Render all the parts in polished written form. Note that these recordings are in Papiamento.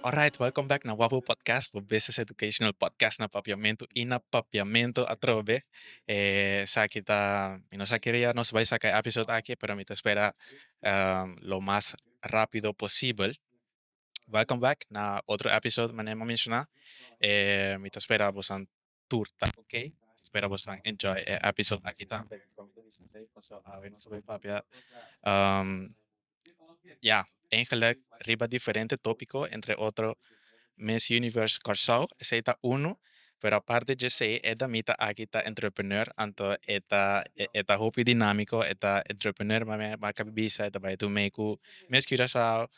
Alright, welcome back na Wavo Podcast, bo Business Educational Podcast na Papiamento y na Papiamento atrobe. Esaki ta, mi no sa kere ya nos bai saca e episode aki, pero mi ta spera lo mas rapido posibel. Welcome back na otro episode, manera mi a menciona. Mi ta spera bosan tur ta ok. Spera bosan enjoy e episode aki tambe. Awe nos a bai papia, ya, eigenlijk riba diferente topico, entre otro Miss Universe Kòrsou, esei ta unu, pero aparte djesei e damita aki ta entrepreneur, anto e ta hopi dinamico, e ta entrepreneur, ma a bisa, e ta bai tur mee ku Miss Curaçao,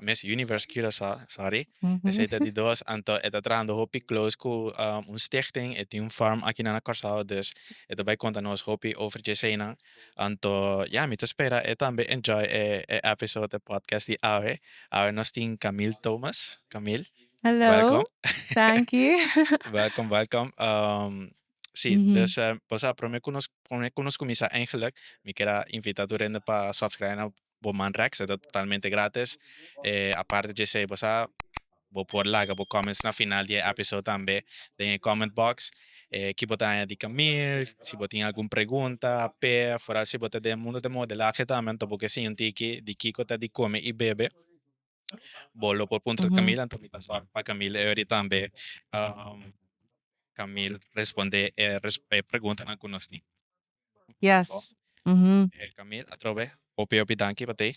Miss Universe Curaçao, sorry, esei ta di dos, anto e ta trahando hopi close ku un stichting, e tin un farm aki na Kòrsou, dus e ta bai konta nos hopi over djeseinan. Anto, ya, mi ta spera e tambe enjoy e episode, e podcast di awe. Awe nos tin Camille Thomas. Camille, Hello. Welcome. Thank you. Welcome, welcome. Si, dus, bo promé ku nos kuminsá eigenlijk, mi ke invitá tur hende pa subscribe na bo man rechts, e totalmente gratis. Aparte di esei, bo por laga bo comments na final di episode tambe, den comment box. Ki bo ta di Camille, si bo tin algun pregunta, pe, vooral si bo ta den mundo di modelahe tambe, anto bo ke siña un tiki di kiko ta di kome i bebe. Bo lo por puntra Camille, anto mi ta sòru pa Camille e tambe Camille respondé e preguntanan ku nos tin. Yes. Camille, atrobe, hopi hopi danki pa bo.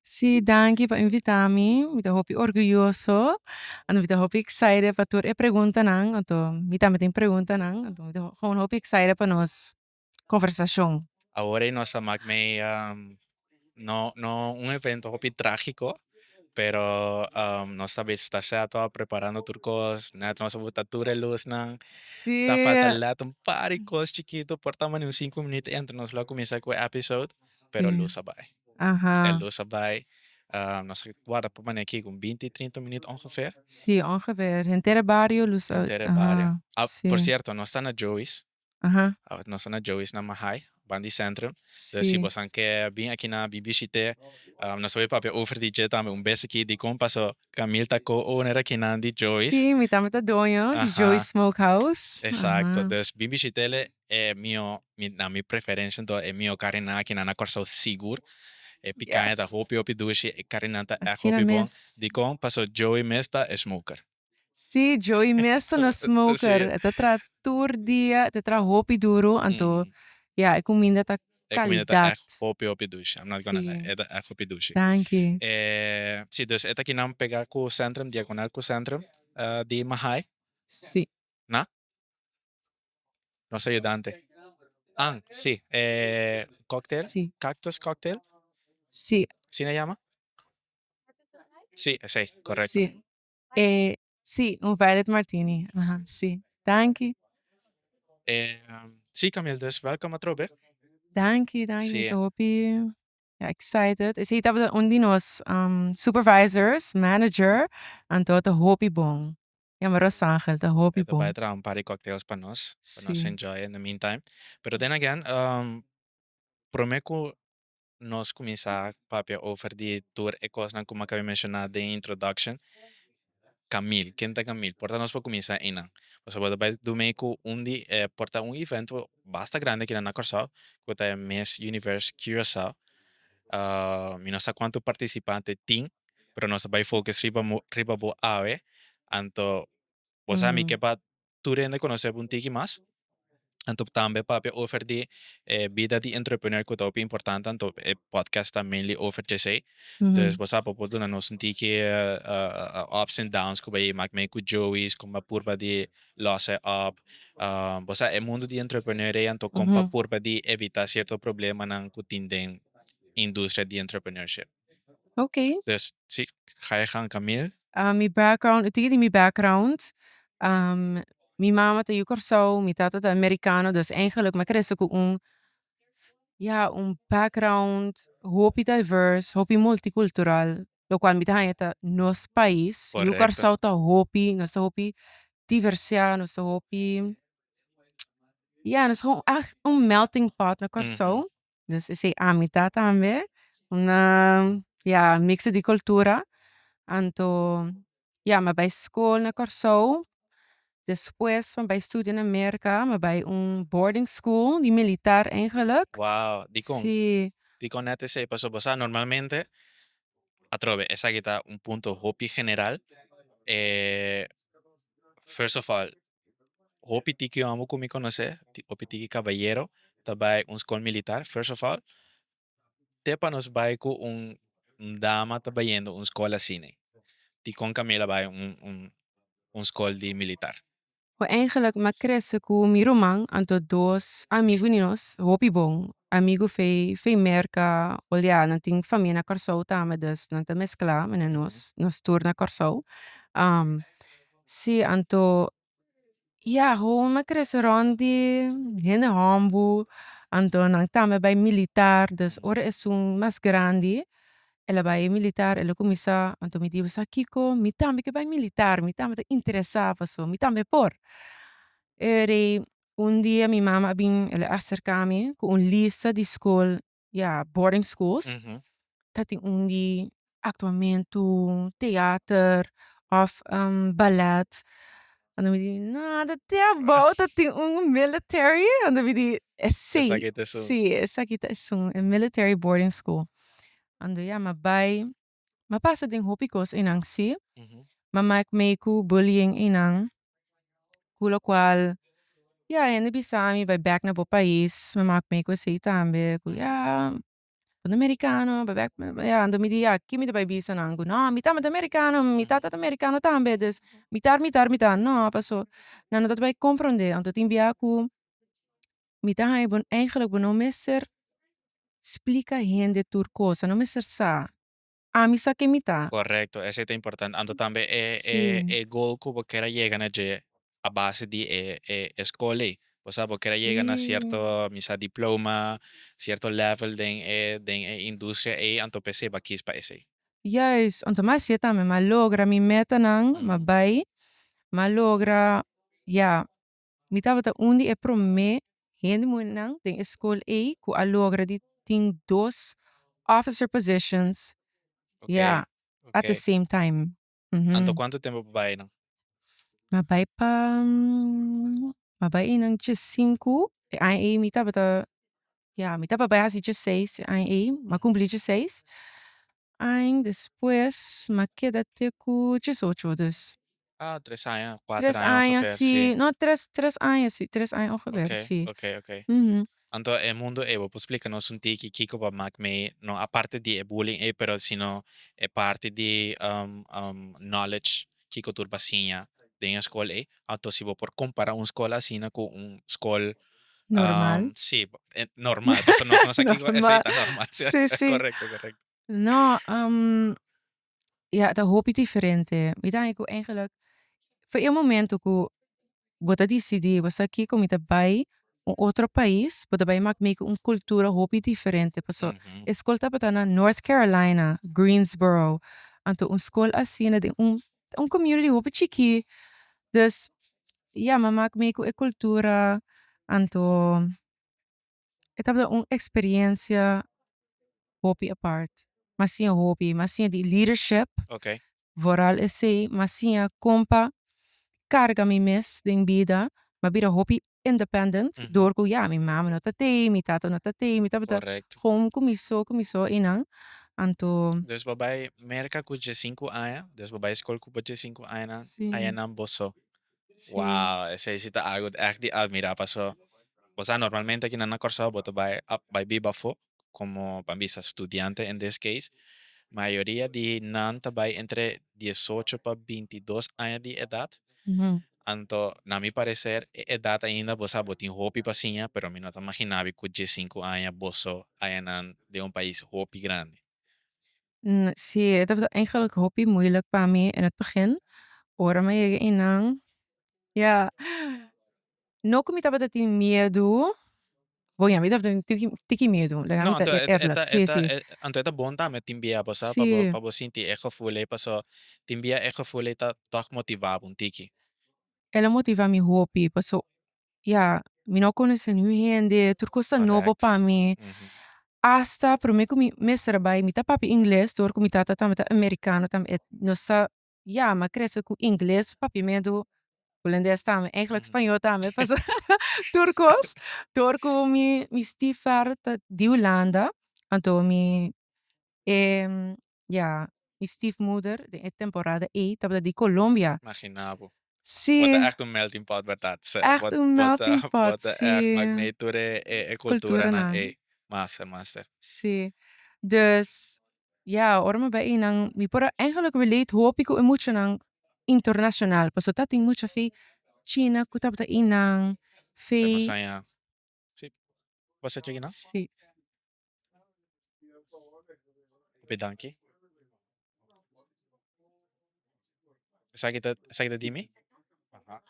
Si, danki pa invitá mi. Mi ta hopi orguyoso. Anto mi ta hopi excited pa tur e preguntanan. Anto mi tambe tin preguntanan. Anto mi ta gewoon hopi excited pa nos konversashon. Awor nos a mak mee no, no un evento hopi trágiko, pero nos ta set up preparando tur kos, net nos a buta tur e lusnan. Ta falta let un par di kos chikitu, por ta un 5 minüt entre nos lo kuminsá ku e episode, pero lus a bai. E lus a bai. Nos a warda por manera aki ku 20, 30 minüt ongeveer. Si, ongeveer. Henter bario lus a Henter bario. Ah, por sierto, nos ta na Joey's. Nos ta na Joey's na Mahaai, band'i Centrum. Dus si bo ke bin aki na bin bishit'é, nos ta bai papia over di dje tambe un bes aki di kon pasó Camille ta co-owner aki na di Joey's. Si, mi tambe ta doño di Joey's Smokehouse. Exacto. Dus bin bishit'é e mio, na mi preferensia anto e mio karni aki na Kòrsou sigur. E picanha ta hopi hopi dushi, e karni ta echt Asina hopi bon. mes. Di kon pasó Joey mes ta e smoker. Si, Joey mes ta un smoker. E ta traha tur dia, e ta traha hopi duru, anto ja, e kuminda ta E kuminda ta kalidat. Echt hopi hopi dushi. I'm not gonna lie. E ta echt hopi dushi. Danki. Si, dus e ta akinan pegá ku Centrum, diagonal ku Centrum di Mahaai. Si. Na? Nos ayudante. Ah, si. Cocktail? Si. Cactus cocktail? Si. Asina yama? Si, esei, korekto. Si. Si, un violet martini. Aha, si. Danki. Si, Camille, dus welkom atrobe. Danki, danki. Si. Mi hopi, ja, excited. Esei tabata un di nos supervisors, manager, anto ta hopi bon. Yama Rosangel, ta hopi E ta bai bon. traha un par di cocktails pa nos enjoy in the meantime. Pero then again, promé ku nos kuminsá papia over di tur e kosnan ku mi a kaba menshoná den introduction. Camille, ken ta Camille? Por ta nos por kuminsá einan. Pasobra bo ta bai duna mee ku un di por ta un evento basta grandi aki na Kòrsou, ku ta e Miss Universe Curaçao. Mi no sa kuantu partisipante tin, pero nos a bai focus riba bo awe. Anto, bo sa mi ke pa tur hende konosé bo un tiki mas. Anto tambe papia over di bida di entrepreneur, ku ta hopi importante, anto e podcast ta mainly over djesei. Dus bo sa bo por duna nos un tiki ups and downs ku bai mak mee ku Joey's, kon bo a purba di los e op. Bo sa e mundo di entrepreneur ei, anto kon pa purba di evitá sierto problemanan ku tin den industria di entrepreneurship. Ok. Dus si, ga je gang, Camille. Mi background, e di mi background. Mi mama ta yu Kòrsou, mi tata ta amerikano, dus eigenlijk mi a krese ku un, ja, un background hopi diverse, hopi multicultural, lokual mi ta haña ta nos pais. Yu Kòrsou ta hopi, nos ta hopi diversiá, nos ta hopi, ja, nos ta gewoon echt un melting pot na Kòrsou. Dus esei ami ta tambe. Un, ja, mix di kultura. Anto, ja. Ya, mi a bai skol na Kòrsou, despues mi a bai studia na Merka, mi a bai un boarding school di militar eigenlijk. Wow, dikon? Sí. Dikon net esei? Pasobra bo sa normalmente atrobe esaki ta un punto hopi general. First of all, hopi tiki homber ku mi konosé, hopi tiki kabayero ta bai un skol militar, first of all. Te pa nos bai ku un dama ta bayendo un skol asina. Dikon Camila bai un skol di militar? Bo eigenlijk m'a krese ku mi ruman anto dos amigu di nos hopi bon amigu fei fei Merka ol ya nan tin famia na Kòrsou tambe dus nan ta meskla mene nos nos tur na Kòrsou si anto ya gewoon m'a krese rònt di hende hòmbu anto nan tambe a bai militar dus ora esun mas grandi El a bai militar, el a kuminsá, anto mi di, bo sa kiko? Mi tambe ke bai militar, mi tambe ta interesá paso mi tambe por. E rei, un dia mi mama a bin, el a aserká mi ku un lista di skol, ya, boarding schools, ta tin un di aktuamentu, teater òf balèt. Anto mi di, no, ta te abou ta tin un military? Anto mi di, esei, Esaki ta esun. sí, esaki ta esun, e military boarding school. Anto ya, m'a bai, m'a pasa den hopi kos einan sí, m'a mak mee ku bullying einan, ku lokual, ya, hende bisa mi bai bèk na bo pais, m'a mak mee ku esei tambe, ku ya, Bo ta merikano, bai bek, ya, anto mi di ya, ki mi ta bai bisa nan? Ku no, mi tambe ta merikano, mi tata ta merikano tambe, dus mitar, mitar, mitar, no, paso nan no ta bai komprondé. Anto tin bia ku mi ta haña bo eigenlijk bo no mester splika hende tur kos, nan no mester sa. Ami sa ken mi ta. Korekto, esei ta importante. Anto tambe e e e goal ku bo kier a yega na dje a base di e e e skol ei. Bo sa bo kier a yega na sierto mi sa diploma, sierto level den e den e industria ei, anto p'esei bo a kis pa esei. Juist, anto mi a hasié tambe, mi a logra mi metanan, mi a bai, mi a logra, ya, Mi tabata un di e promé hende muhernan den e skol ei ku a logra di tin dos officer positions, ya, at the same time. Anto kuantu tempu bo bai einan? Mi a bai pa, mi a bai einan djesinku, e aña ei mi tabata, ya, mi tabata bai hasi djeseis e aña ei, mi a kumpli djeseis aña, despues mi a keda te ku djesocho, dus. Ah, tres aña, cuater Tres aña aña, ongeveer, sí. sí. No, tres, tres aña, sí. Tres aña ongeveer, Ok, sí. ok, ok. Anto e mundo ei, bo por splica nos un tiki kico bo a mak mee, no aparte di e bullying ei, pero sino e parti di knowledge kico tur bo a siña den e scol ei. Anto si bo por compara un scol asina cu un scol Normal. sí, normal, pasobra nos no sa kico esei Normal. ta normal. Sí, sí. Correcto, correcto. No, Ya, ta hopi diferente. Mi ta haña ku eigenlijk for e momento ku bo ta disidí bo sa kiko mi ta bai un otro pais, bo ta bai mak mee ku un kultura hopi diferente. Paso e skol tabata na North Carolina, Greensboro. Anto un skol asina den un un community hopi chikí. Dus ya, mi a mak mee ku e kultura, anto E tabata un experiencia hopi apart. Mi a siña hopi, mi a siña di leadership, vooral esey, mi a siña con pa carga mi mes den bida, mi a bira hopi independent door cu ya mi mama no ta tey, mi tata no ta tey, mi tabata gewoon cu mi so, cu mi so eynan, anto. Dus bo bay Merca cu diescinco aña, dus bo bay school cu bo diescinco añanan, añanan bo so. Wow, esei si ta algo ègt di admirá paso bo sa normalmente akinan na Kòrsou bo ta bai bai biba afó komo ban bisa studiante in this case, mayoria di nan ta bai entre diesocho pa bintidos aña di edat, anto na mi pareser e edat ainda bo sa bo tin hopi pa siña pero mi no ta magina bi ku diesinku aña boso ayanan den un pais hopi grandi. Sí, e tabata eigenlijk hopi moeilijk pa mi in het begin. Ora mi a yega einan, ya, no ku mi tabata tin miedu, bon ya mi tabata tin tiki tiki miedu, laga No, mi ta anto e e eerlijk, ta e sí, ta sí. anto e ta bon tambe tin bia bo sa pa bo Sí. pa bo sinti e gevoel ei paso tin bia e gevoel ei ta tòg motivá bo un tiki. El a motivá mi hopi paso ya, mi no konosé niun hende, tur kos ta nobo pa mi. Asta promé ku mi mester a bai, mi ta papia ingles dor ku mi tata tambe ta amerikano tambe, e nos ta. Ya, mi a krese ku ingles, papiamentu, hulandes tambe, eigenlijk spañó tambe, pasobra tur kos. Dor ku mi stiefvader ta di Hulanda, anto mi ya, mi stiefmoeder den e temporada ei tabata di Colombia. Imagina bo. Sí. Bo ta echt un melting pot, berdad. Echt un melting Bo pot, ta echt sí. magneet tur e culturanan ei. Master, master. Sí. Dus, ya, ora mi bai einan mi por a eigenlijk relate hopi ku e muchanan internacional, pasobra ta tin mucha fe China ku tabata einan, Te nos fe. haña. Sí. Bo sa cheki nan? Sí. Hopi danki. Esaki ta di mi? Aha.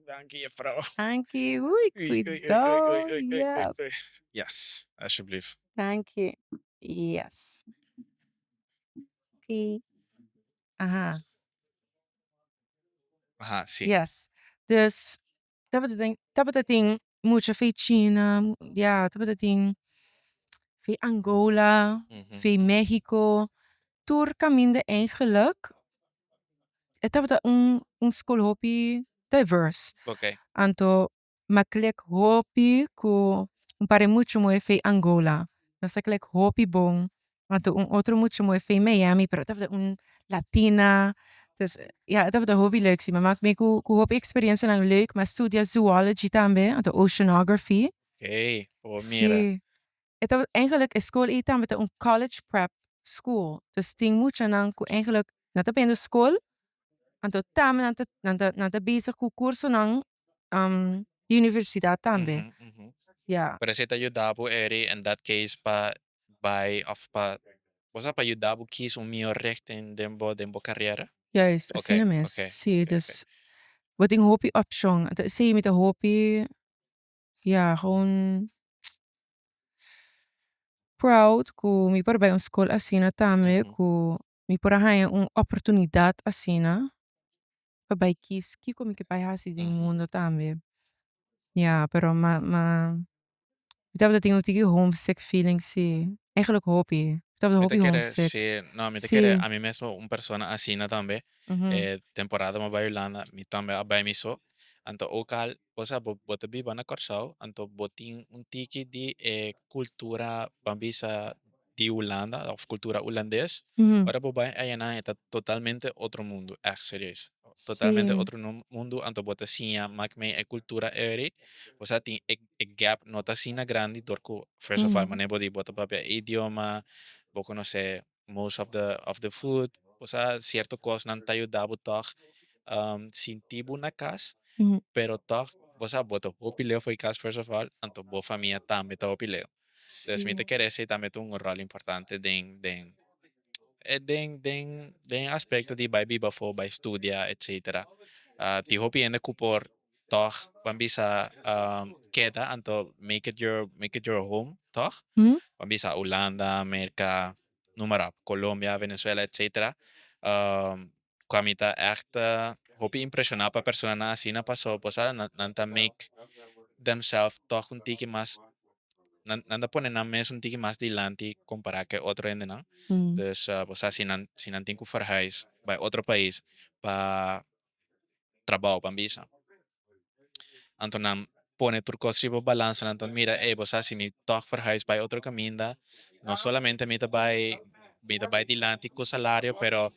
Danki juffrouw. Danki. Ui, Ui, ui, ui, ui, ui, kuidou. ui, ui, ui, Yes. ui. Yes, alsjeblieft. Danki. Yes. Oké. Aha. Aha, sí. Yes. Dus tabata tin tabata tin mucha fe China, ya, tabata tin fe Angola, fe Mexico, tur kaminda eigenlijk e tabata un skol hopi diverse. Anto m'a klik hopi ku un par di mucha muhé fe Angola. Nos a klik hopi bon. Anto un otro mucha muhé fe Miami, pero e tabata un latina. Dus ya, e tabata hopi leuk. Si, mi a mak mi ku hopi eksperiencianan leuk. Mi a studia zoology tambe, anto oceanography. Oké, bo mira. Sí. E tabata eigenlijk e skol ei tambe ta un college prep school. Dus tin muchanan ku eigenlijk nan ta bende skol, anto tambe nan ta bezig ku kursonan di universidat tambe. Ya. Pero esei ta yuda bo eri in that case pa bai of pa, bo sa, pa yuda bo kies un mihó richting den bo carera? Juist, asina mes. Sí, dus bo tin hopi opshon. Anto esei mi ta hopi, ya, gewoon proud ku mi por bai un skol asina tambe, ku mi por a haña un oportunidat asina pa bai kies kiko mi ke bai hasi den mundo tambe. Ja, pero mi tabata tin un tiki homesick feeling, sí. Eigenlijk hopi. Mi tabata Mi ta hopi kere, homesick. sí, no, mi ta kere ami mesmo un persona asina tambe. E temporada mi a bai Hulanda, mi tambe a bai mi so. Anto ook al, bo sa, bo ta biba na Kòrsou, anto bo tin un tiki di e kultura, ban bisa, di Hulanda of kultura hulandes. Ora bo bai ayanan e ta totalmente otro mundu, ègt serieus. Totalmente otro mundu, anto bo ta siña mak mei e kultura eri. Bo sa tin e gap no ta asina grandi dor ku first of all manera bo di bo ta papia e idioma, bo konosé most of the food, bo sa sierto kosnan ta yuda bo tòg sinti bo na kas, pero tòg bo sa bo ta hopi leu for di kas first of all, anto bo famia tambe ta hopi leu. Dus mi ta kere esei tambe ta un ròl importante den aspekto di bai biba afó, bai studia, etcetera. Tin hopi hende ku por tòg ban bisa keda anto make it your home tòg? Ban bisa Hulanda, Merka, noem maar op, Colombia, Venezuela, etcetera. Ku ami ta ègt hopi impreshoná pa personanan asina pasobra bo sa nan ta make themselves tòg un tiki mas, nan ta pone nan mes un tiki mas dilanti kompará ku e otro hendenan. Dus bo sa si nan tin ku verhuis bai otro pais pa trabou ban bisa, anto nan pone tur kos riba balansa, nan ta mira, ey, bo sa si mi tòg verhuis bai otro kaminda, no solamente mi ta bai dilanti ku salario, pero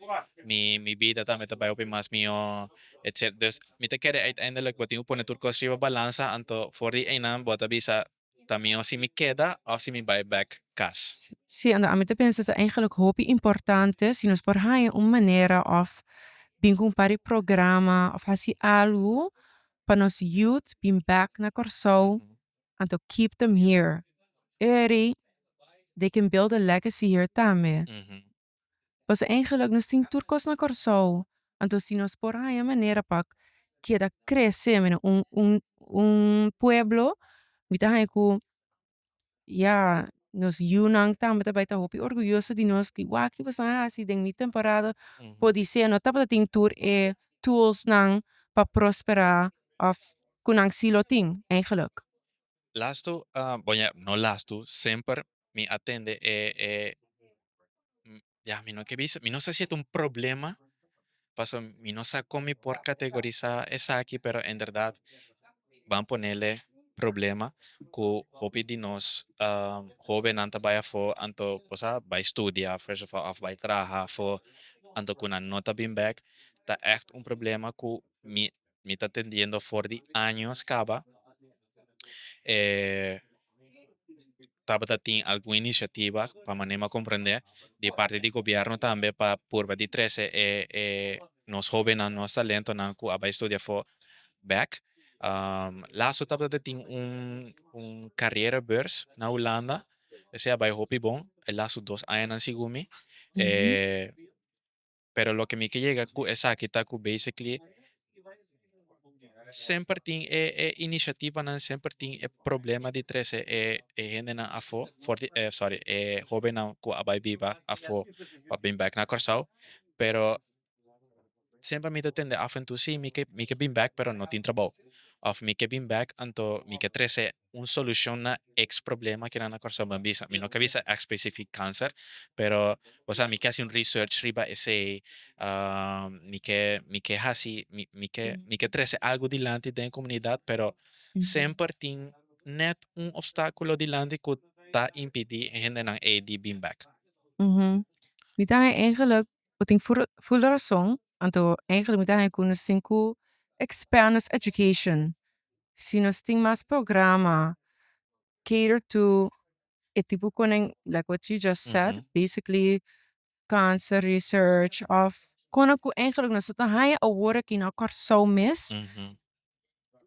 mi bida tambe ta bai hopi mas mihó, etcetera. Dus mi ta kere uiteindelijk bo tin ku pone tur kos riba balansa, anto for di einan bo ta bisa ta mihó si mi keda òf si mi bai bèk kas. Sí, anto ami ta pensa ta eigenlijk hopi importante si nos por haña un manera òf bin ku un par di programa òf hasi algu pa nos youth bin bèk na Kòrsou, anto keep them here. Eri they can build a legacy here tambe. Pasobra eigenlijk nos tin tur kos na Kòrsou. Anto si nos por haña manera pa keda krese un pueblo, mi ta haña ku ya, nos yunan tambe ta bai ta hopi orguyoso di nos di wak ki boso a hasi den mi temporada. Podisé no tabata tin tur e toolsnan pa prosperá òf ku nan sí lo tin eigenlijk. Lastu, bon ya, no lastu, semper mi a tende e. Ya, mi no ke bisa, mi no sa si e ta un problema, paso mi no sa kon mi por kategorisá esaki, pero inderdaad ban ponele problema ku hopi di nos hóbennan ta bai afó, anto bo sa bai studia first of all òf bai traha afó, anto ku nan no ta bin bèk, ta ègt un problema ku mi ta tendiendo for di años kaba. Tabata tin algun inisiativa pa manera mi a komprendé di parti di gobièrnu tambe pa purba di trese e nos hóbennan, nos talentonan ku a bai studia afó bèk. Laatste tabata tin un carrièrebeurs na Hulanda, esei a bai hopi bon, e laatste dos añanan segun mi. Pero loke mi ke yega ku esaki ta ku basically semper tin e inisiativanan, semper tin e problema di trese e hendenan afó for di sorry e hóbennan ku a bai biba afó pa bin bèk na Kòrsou, pero semper mi ta tende af en toe si mi ke bin bèk pero no tin trabou òf mi ke bin bèk anto mi ke trese un solushon na ex problema kinan na Kòrsou. Mi bisa, mi no ke bisa ex specific kanser, pero bo sa mi ke hasi un research riba esei, mi ke hasi, mi ke trese algu dilanti den komunidat, pero semper tin net un obstákulo dilanti ku ta impidí e hendenan ei di bin bèk. Mi ta eigenlijk, bo tin full rason, anto eigenlijk mi ta ku nos tin ku expand nos education. Si nos tin mas programa cater to e tipo konen, like what you just said, basically cancer research of kono ku eigenlijk nos ta haña awor aki na Kòrsou mes,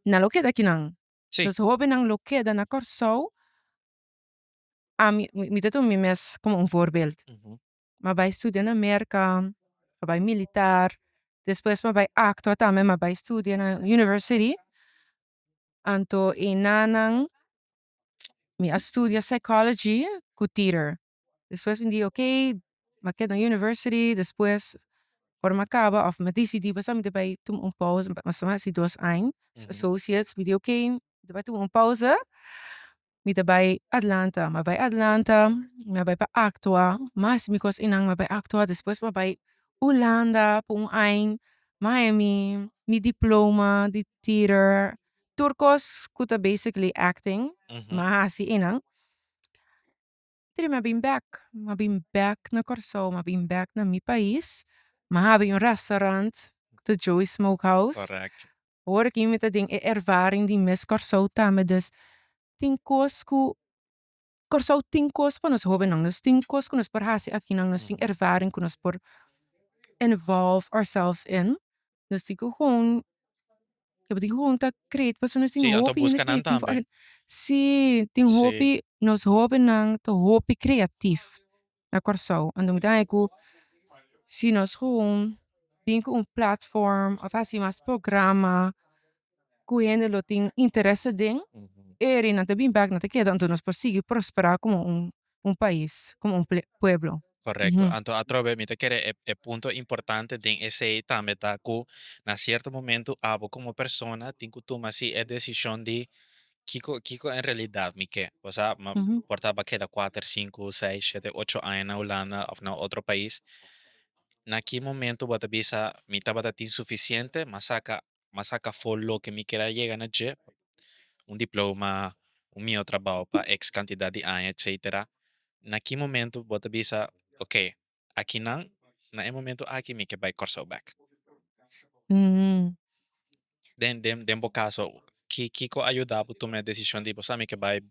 nan lo keda akinan. Dus hóbennan lo keda na Kòrsou. Ami, mi ta tuma mi mes komo un voorbeeld. M'a bai studia na Merka, m'a bai militar, despues m'a bai aktua tambe, m'a bai studia na university. Anto enanan mi a studia psychology ku theater. Despues mi di okay, m'a keda na university, despues ora m'a kaba òf m'a disidí pasobra mi ta bai tuma un pauze, pasobra mi a hasi 2 aña, associates, mi di okay, mi ta bai tuma un pauze, mi ta bai Atlanta. M'a bai Atlanta, mi a bai pa aktua, m'a hasi mi kos einan, m'a bai aktua, despues m'a bai Hulanda pa un aña, m'a haña mi diploma di theater, tur kos ku ta basically acting, m'a hasi einan. Deri m'a bin bèk, m'a bin bèk na Kòrsou, m'a bin bèk na mi pais, m'a habri un restaurant, The Joey Smokehouse. Awor aki mi ta den e ervaring di mes Kòrsou tambe, dus tin kos ku Kòrsou tin kos pa nos hóbennan, nos tin kos ku nos por hasi akinan, nos tin ervaring ku nos por involve ourselves in. Nos tin ku gewoon, bo tin ku gewoon ta create pasobra nos tin Sí, anto hopi hende buska nan creativo tambe. aki. Sí, tin hopi, nos hóbennan ta hopi creatief na Kòrsou. Anto mi ta haña ku si nos gewoon bin ku un platform òf hasi mas programa ku hende lo tin interese den, eri nan ta bin bèk, nan ta keda, anto nos por sigui prosperá komo un pais, komo un pueblo. Correcto. Anto atrobe mi ta kere e punto importante den esei tambe ta ku na cierto momento abo komo persona tin ku tuma si e desishon di kiko en realidat mi ke. Osea, ma por ta bo a keda 4, 5, 6, 7, 8 aña na Hulanda òf na otro pais. Na ki momento bo ta bisa mi tabata tin sufisiente, m'a saka afó loke mi kier a yega na dje, un diploma, un mihó trabou pa X kantidat di aña, etcetera. Na ki momento bo ta bisa okay, akinan na e momento aki mi ke bai Kòrsou bèk? Den bo kaso, kiko a yuda bo tuma e desishon di bo sa mi ke bai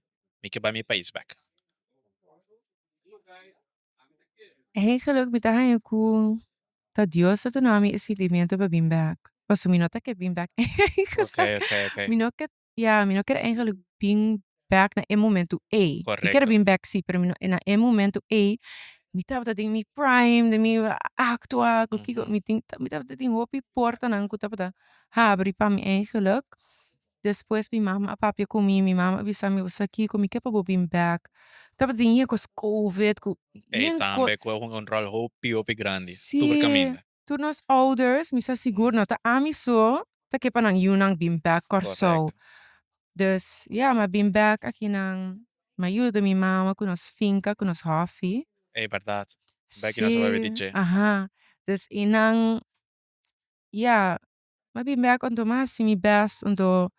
mi pais bèk? Eigenlijk mi ta haña ku ta Dios a duna mi e sentimiento pa bin bèk. Pasobra mi no ta ke bin bèk eigenlijk. Mi no ke, ya, mi no kier eigenlijk bin bèk na e momento ei. Mi kier bin bèk sí, pero mi no, na e momento ei mi tabata den mi prime, den mi aktua, ku kiko, mi tabata tin hopi portanan ku tabata habri pa mi eigenlijk. Despues mi mama a papia ku mi, mi mama a bisa mi bo sa kiko mi ke pa bo bin bèk. Tabatin yen kos COVID ku Ei yen tambe ku a hunga un ròl hopi hopi grandi tur Sí, kaminda. Tur nos ouders, mi sa sigur no ta ami so, ta ke pa nan yunan bin bèk Kòrsou. Dus ja, m'a bin bèk akinan, m'a yuda mi mama ku nos finka, ku nos hòfi. Ei, bèrdat. Beki nos a papia di Sí, dje. aha. Dus i nan, ya, m'a bin bek anto m'a hasi mi best anto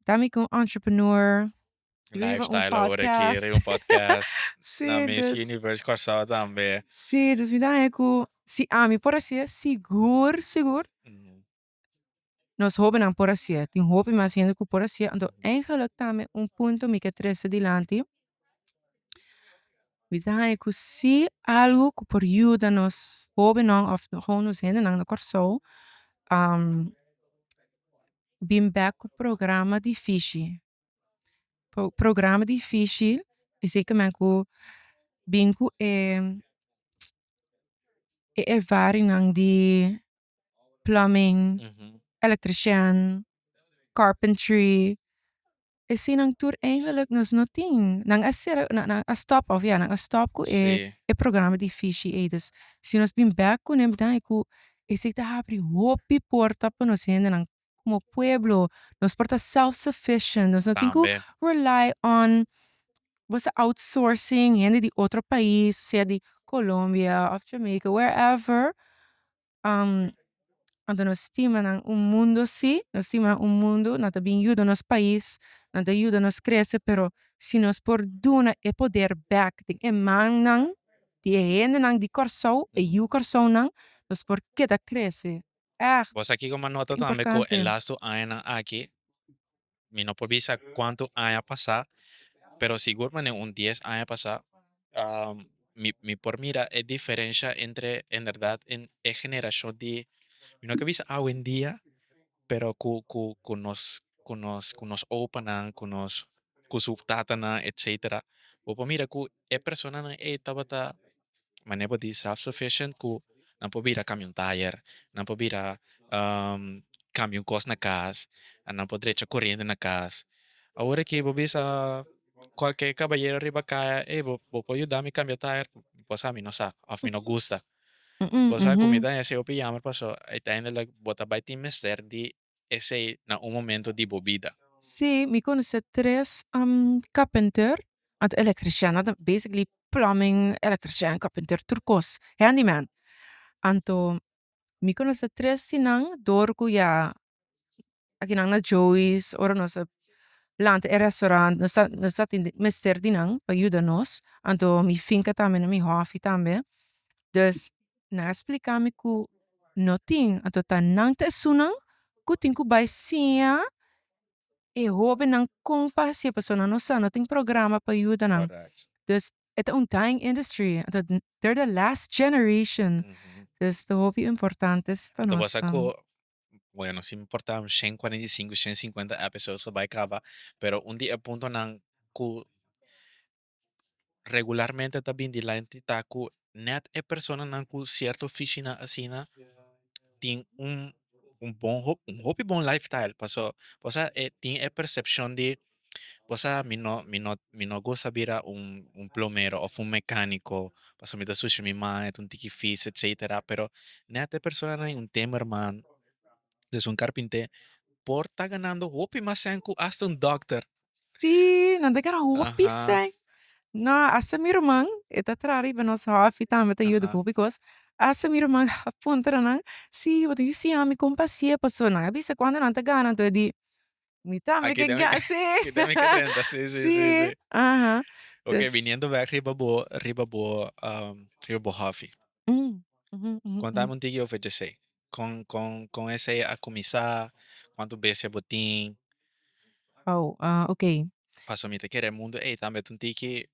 ta mi ku un entrepreneur, riba un Lifestyle awor aki, podcast. riba un podcast. Na Sí, Miss dus. Universe Kòrsou tambe. Sí, dus mi ta haña ku si ami por hasié, sigur, sigur nos hóbennan por hasié. Tin hopi mas hende ku por hasié. Anto eigenlijk tambe un punto mi ke trese dilanti, mi ta haña ku si algu ku por yuda nos hóbennan òf gewoon nos hendenan na Kòrsou, bin bèk ku programa di fishi. Programa di fishi, esei ke men ku bin ku e e ervaringnan di plumbing, electrician, carpentry, eseinan tur eigenlijk nos no tin. Nan a sera, nan a stop of ya, nan a stop ku e e programa di fishi ei. Dus si nos bin bek kuné mi ta haña ku esei ta habri hopi porta pa nos hendenan komo pueblo. Nos por ta self sufficient, nos no tin ku rely on bo sa outsourcing hende di otro pais, sea di Colombia of Jamaica, wherever. Anto nos stima nan un mundo si, nos stima nan un mundo, nan ta bin yuda nos pais, nan ta yuda nos krese, pero si nos por duna e poder bek den e mannan di e hendenan di Kòrsou, e yu Kòrsounan, nos por keda krese. Ègt. Bo sa kiko mi a nota tambe ku e lastu añanan aki, mi no por bisa kuantu aña pasá, pero sigur manera un dies aña pasá, mi por mira e diferensha entre en berdad en e generashon di, mi no ke bisa awendia, pero ku nos ku nos ku nos opanan, ku nos ku su tatanan etcetera, bo por mira ku e personanan ei tabata manera bo di self sufficient ku nan por bira cambia un tayer, nan por bira cambia un cos na cas, nan por drecha coriente na cas. Awor aki bo bisa cualke cabayero riba caya, ey bo bo por yuda mi cambia tayer? Bo sa mi no sa of mi no gusta. Bo sa cu mi ta hasi hopi jammer paso uiteindelijk bo ta bay tin mester di esey na un momento di bo bida. Sí, mi conoce tres carpenter, anto electrician, nan ta basically plumbing, electrician, carpenter, tur cos, handyman. Anto mi conoce tres di nan door cu ya akinan na Joey's ora nos a lanta e restaurant nos ta nos ta tin mester di nan pa yuda nos, anto mi finca tambe na mi hòfi tambe. Dus nan a splica mi cu no tin, anto ta nan ta esunnan cu tin cu bay siña e hóbennan kon pa hasié pasobra nan no sa, no tin programa pa yuda nan. Dus e ta un dying industry, anto they're the last generation. Dus ta hopi importante pa Anto nos. bo sa ku, bueno, sin importa un 145, 150 episodes ta bai kaba, pero un di e puntonan ku regularmente ta bin dilanti ta ku net e personanan ku sierto fishinan asina tin un un bon un hopi bon lifestyle paso bo sa e tin e persepshon di bo sa mi no mi no mi no gusta bira un un plomero of un mekaniko pasobra mi ta susha mi man e ta un tiki fis etcetera pero net e personanan un timmerman dus un karpinter por ta ganando hopi mas sèn ku asta un dòkter. Sí, nan ta gana hopi sèn. No, asta mi ruman, e ta traha riba nos hòfi tambe ta yuda ku hopi kos. Asta mi ruman a puntra nan, sí, bo ta yu siña mi kon pa hasié? Pasobra nan a bisa kuantu nan ta gana, anto e di, mi tambe ke gana, sí. Aki tambe ke drenta, sí, sí, sí, sí. Aha. Ok, biniendo bèk riba bo, riba bo, riba bo hòfi. Kontami un tiki over djesei. Kon, kon, kon esei a kuminsá? Kuantu bestia bo tin? Oh, ah, ok. Pasobra mi ta kere e mundu ei tambe ta un tiki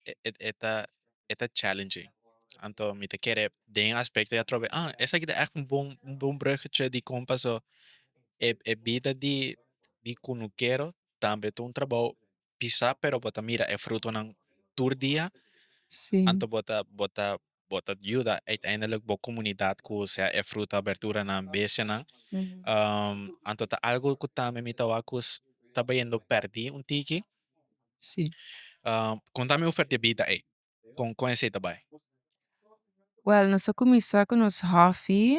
e e ta e ta challenging. Anto mi ta kere den aspecto ei atrobe, ah, esaki ta ègt un bon un bon bruggetje di kon paso e e bida di di kunukero tambe ta un trabou pisá pero bo ta mira e frutonan tur dia. Anto bo ta bo ta bo ta yuda uiteindelijk bo comunidad cu sea e fruta, berduranan, bestianan. Anto ta algo cu tambe mi ta wak cu ta bayendo perdi un tiki. Contami over di e bida ey, con con esey ta bay? Wel, nos a cuminsa cu nos hobby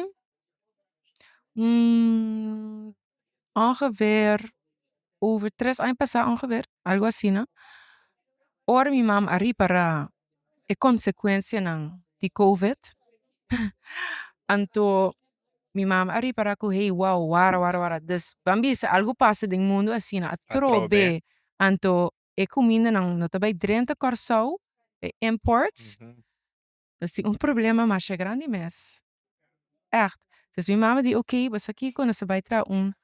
ongeveer over tres aña pasa ongeveer, algo asina. Ora mi mama a ripara e consecuencianan. Di Covid. Anto mi mama a ripara ku hey wow, wara wara wara, dus ban bisa algu pasa den mundu asina atrobe, anto e kumindanan no ta bai drenta Kòrsou, e imports, nos tin un problema masha grandi mes. Ègt. Dus mi mama di oké, bo sa kiko, nos ta bai traha un,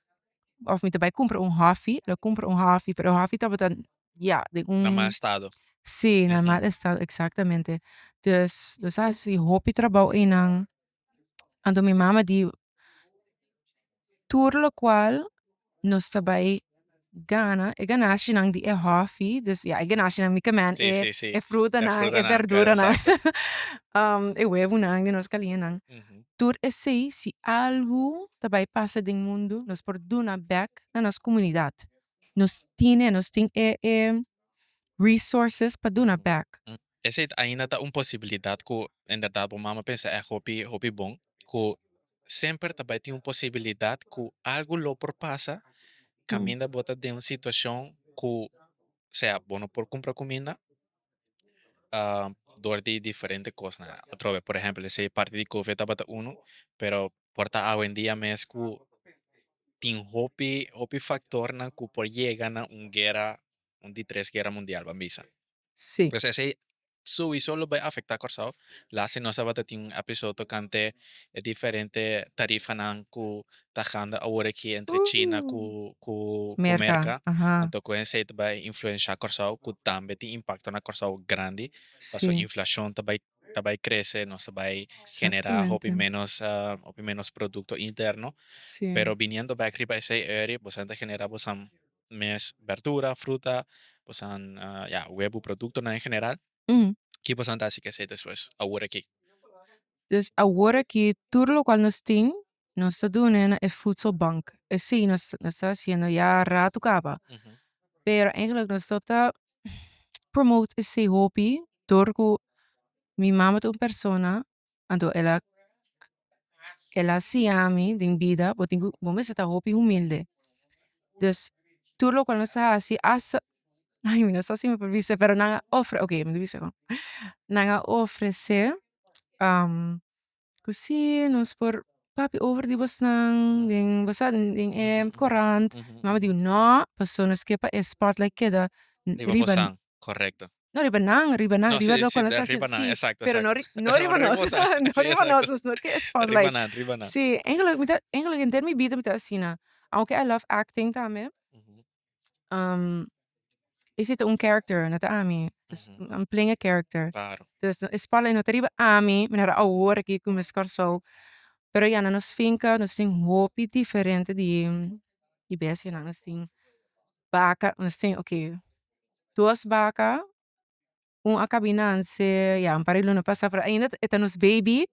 òf mi ta bai kumpra un hòfi, lo kumpra un hòfi, pero e hòfi tabata ya den un. Na mal estado. Sí, na mal estado, exactamente. Dus nos a hasi hopi trabou einan. Anto mi mama di tur lokual nos ta bai gana, e ganashinan di e hòfi, dus ya e ganashinan mi ke men e frutanan, e berduranan, e webunan di nos kaliennan. Tur esei si algu ta bai pasa den mundu nos por duna bèk na nos komunidat. Nos tine, nos tin e resources pa duna bèk. Esei ainda ta un posibilidat ku inderdat bo mama pensa e hopi hopi bon ku semper ta bai tin un posibilidat ku algu lo por pasa kaminda bo ta den un situashon ku sea bo no por kumpra kuminda dor di diferente kosnan. Atrobe por ehempel esei parti di covid tabata unu pero por ta awendia mes ku tin hopi hopi faktornan ku por yega na un guera un di tres guera mundial ban bisa. Sí. Pues esei souiso lo bai afecta Kòrsou. Laatste nos tabata tin un episode tocante e diferente tarifanan cu ta ganda awor aki entre China cu Merca, Merca. Anto cu esei ta bai influencia Kòrsou cu tambe tin impacto na Kòrsou grandi. Pasobra inflacion ta bai crece, nos ta bai genera hopi menos producto interno. Pero biniendo bek riba esei eri, boso ta genera boso mes berdura, fruta, boso ya, webu, productonan en general. Ki boso ta hasi ku esei despues, awor aki? Dus awor aki tur lokual nos tin, nos ta duna na e voedselbank. Esei nos ta hasiendo ya ratu kaba. Pero eigenlijk nos no ta promote esei hopi dor ku mi mama ta un persona, anto el a siña mi den bida bo tin ku bo mester ta hopi humilde. Dus tur lokual nos ta hasi hasta, ay, mi no sa si mi por bisa, pero nan a oké, mi ta bisa kon. Nan a ofresé ku si nos por papia over di bosnan den bo sa den e korant. Mama di no, pasobra nos ke pa e spotlight keda Riba riba bosan, correcto. No riba nan, riba nan, No, riba sí, lokual nos ta hasi, riba nan, sí, pero no No, riba riba nos, bosan. no riba nos, nos no ke Riba spotlight. nan, riba nan. Sí, eigenlijk mi ta eigenlijk henter mi bida mi ta asina. Aunke I love acting tambe, esei ta un character, no ta ami. Dus I'm playing a character. Dus e spotlight no ta riba ami, manera awor aki ku Miss Kòrsou. Pero ya na nos finka nos tin hopi diferente di bestianan. Nos tin baka, nos tin, oké, dos baka, un a kaba di nanse ya un par di luna pasá, pero ainda e ta nos baby,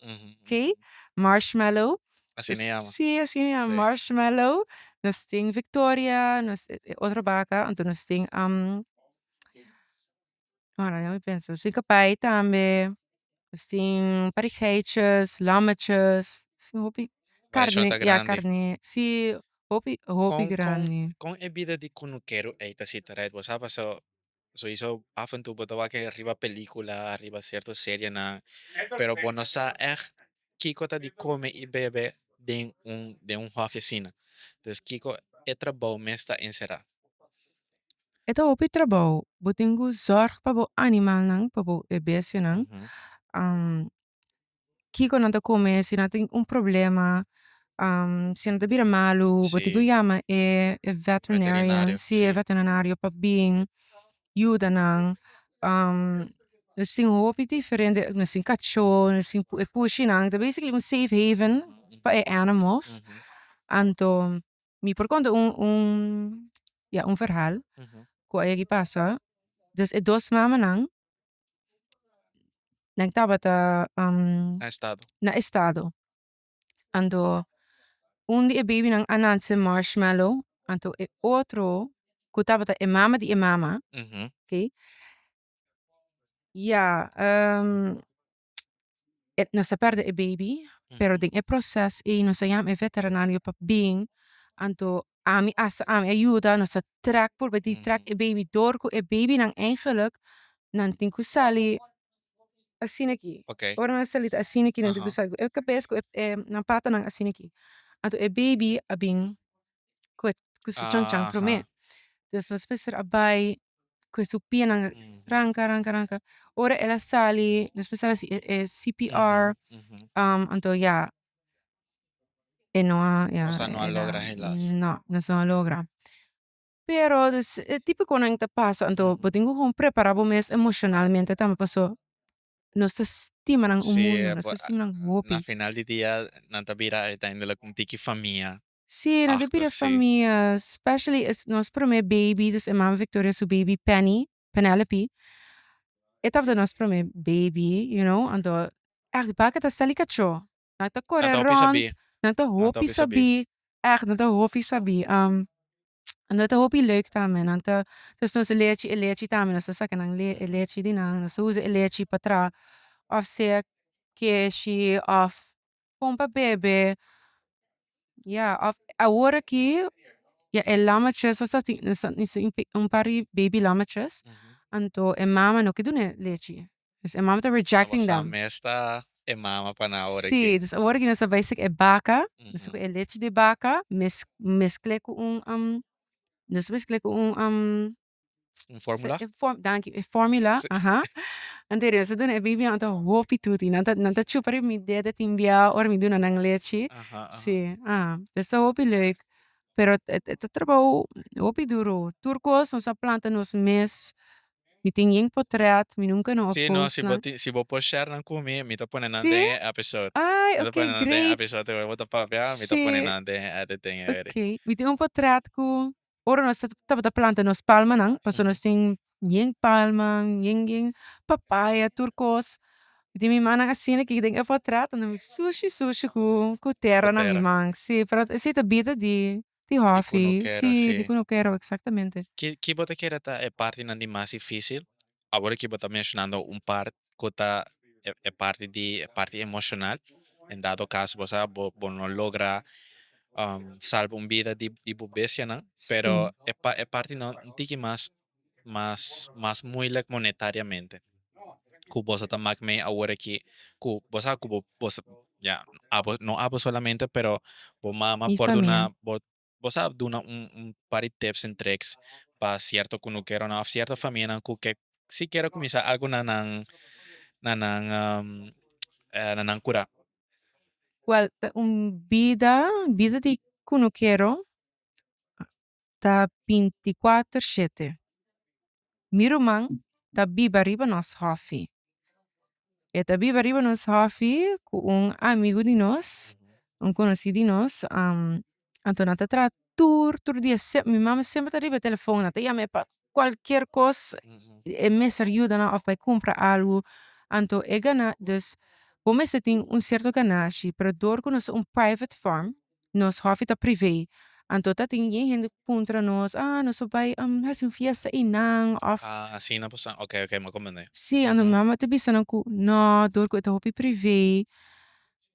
oké, Marshmallow. Asina e yama. Sí, asina e yama, Marshmallow. Nos tin Victoria, nos e otro baka, anto nos tin ora mi pensa, nos tin kabai tambe, nos tin un par di geitjes, lammetjes, nos tin hopi Variashon karné, ta ya grandi. karné, sí, hopi hopi Kon grandi. kon e bida di kunukero ei ta sita right? Bo sa paso souiso af en toe bo ta wak riba pelicula, riba cierto serienan, pero bo no sa echt kiko ta di come y bebe den un hòfi asina. Dus kiko e trabou mes ta encerá? E ta hopi trabou. Bo tin ku zorg pa bo animalnan, pa bo e bestianan. Kiko nan ta kome, si nan tin un problema, si nan ta bira malu, bo tin ku yama e veterinarian, Veterinario, sí, e veterinario pa bin yuda nan. Nos tin hopi diferente, nos tin kachó, nos tin e pushinan, ta basically un safe haven pa e animals. Anto mi por konta un, ya, un verhaal ku a yegi pasa. Dus e dos mamanan nan tabata Na estado. Na estado. Anto un di e babynan a nanse, Marshmallow, anto e otro ku tabata e mama di e mama, oké, ya, nos a pèrdè e baby, pero den e proces ei nos a yama e veterinario pa bin, anto ami hasta ami a yuda, nos a trek purba di trek e baby dor ku e babynan eigenlijk nan tin ku sali. asina aki. Ok. Ora nan sali ta asina aki nan tin ku sali ku e kabes ku e nan patanan asina aki. Anto e baby a bin ku ku su chanchan promé. Dus nos mester a bai ku su pianan ranka ranka ranka. Ora el a sali nos mester a hasi e CPR anto ya e no a ya Boso no a logra helaas. No, nos no a logra. Pero dus e típiconan ta pasa anto bo tin ku kon prepara bo mes emoshonalmente tambe paso nos ta stima nan un mundo, nos ta stima nan hopi. Na final di dia nan ta bira uiteindelijk un tiki famia. Sí, nan ta bira famia, especially nos prome baby, dus e mama Victoria su baby Penny, Penelope, e tabata nos prome baby, you know, anto ègt baka ta sali kachó, nan ta kore rònt, nan ta hopi sabí, ègt nan ta hopi sabí. Nan ta hopi leuk tambe, nan ta, dus nos lechi, e lechi tambe nos ta saka nan e lechi di nan, nos ta usa e lechi pa traha òf sea keshi òf pon pa bebe, ya, òf awor aki ya e lammetjes nos ta tin nos ta tin un par di baby lammetjes, anto e mama no ke duna e lechi. Dus e mama ta rejecting them. Bosa mes ta e mama pa nan awor aki. Sí, dus awor aki nos a bai sek e baka, nos a ku e lechi di baka, meskle ku un, nos a meskle ku un. Un formula? Danki, e formula, aha. Anto nos a duna e babynan nan ta hopi tuti, nan ta nan ta chupa riba mi dede tin bia ora mi duna nan lechi. Sí, aha. Dus ta hopi leuk, pero e ta trabou hopi duru. Tur kos nos a planta nos mes. Mi tin yen potret, mi nunca no a Sí, no, post si bo nan. tin, si bo por share nan cu mi, mi ta pone nan Sí? den e episode. Ay, Mi ta ok, pone nan den e great. episode ora bo ta papia, mi ta pone Sí. nan den e editing e eri. Ok, mi tin un potret cu ora nos tabata planta nos palmanan, pasobra nos tin yen palma, yen yen papaya, tur cos. Mi tin mi mannan asina aki den e potret, anto mi sushi sushi cu Cu tera na mi tera. man. Sí, pero esey ta bida di Di Di hòfi, kunukero, sí, di sí. kunukero, eksaktamente. Ki ki bo ta kere ta e partinan di mas difísil? Awor ki bo ta menshonando un part ku ta e e parti di e parti emoshonal, en dado kaso bo sa bo bo no logra salba un bida di di bo bestianan, pero Sí. e pa e partinan un tiki mas mas mas moeilijk monetariamente ku boso ta mak mee awor aki ku bo sa ku bo bo ya abo no abo solamente pero bo mama Mi por famia. duna bo bo sa duna un un par di tips en tricks pa cierto kunukeronan of cierto famianan ku ke si kier a kuminsa algu na nan na nan na nan kura. Wèl ta un bida bida di kunukero ta 24 shete. Mi ruman ta biba riba nos hòfi. E ta biba riba nos hòfi ku un amigu di nos, un konosí di nos, anto nan ta traha tur tur dia. Mi mama semper ta riba e telefòn, nan ta yam'é pa kualkier kos, e mester yuda nan òf bai kumpra algu. Anto e gana, dus bo mester tin un sierto ganashi, pero dor ku nos ta un private farm, Nos hòfi ta privé, anto ta tin yen hende ku puntra nos, ah, nos por bai hasi un fiesta einan òf. Ah, asina por sa, oke, oke, mi a komprendé. Sí, anto mi mama ta bisa nan ku no, dor ku e ta hopi privé,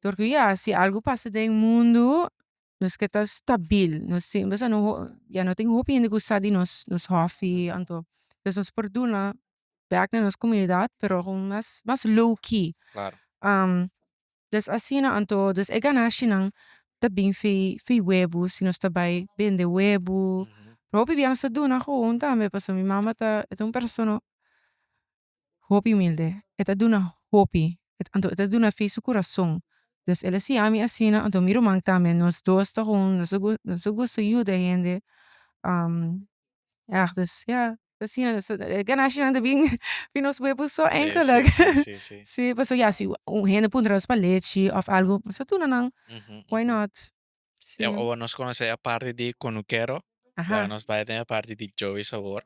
dor ku ya, si algu pasa den mundu, nos ke ta stabil, nos tin, bo sa no ya no tin hopi hende ku sa di nos nos hòfi, anto dus nos por duna bèk na nos komunidat, pero mas mas low key. Klaro. Dus asina anto, dus e ganashinan ta bin fi fi webu, si nos ta bai bende webu. Pero hopi bia nos ta duna gewoon tambe, pasobra mi mama ta e ta un persona hopi humilde, e ta duna hopi, anto e ta duna fi su kurason. Dus el a siña mi asina, anto mi ruman tambe, nos dos ta gewoon, nos ta gusta yuda hende. Ja, dus ja, asina nos e ganashinan ta bin bin nos webu so eigenlijk. Sí, sí, sí, sí. Sí, pasobra ya si un hende puntra nos pa lechi of algo, nos ta duna nan. Why not? Sí. E ora nos conoce e parti di Conukero, laga nos bai den e parti di Joey's awor.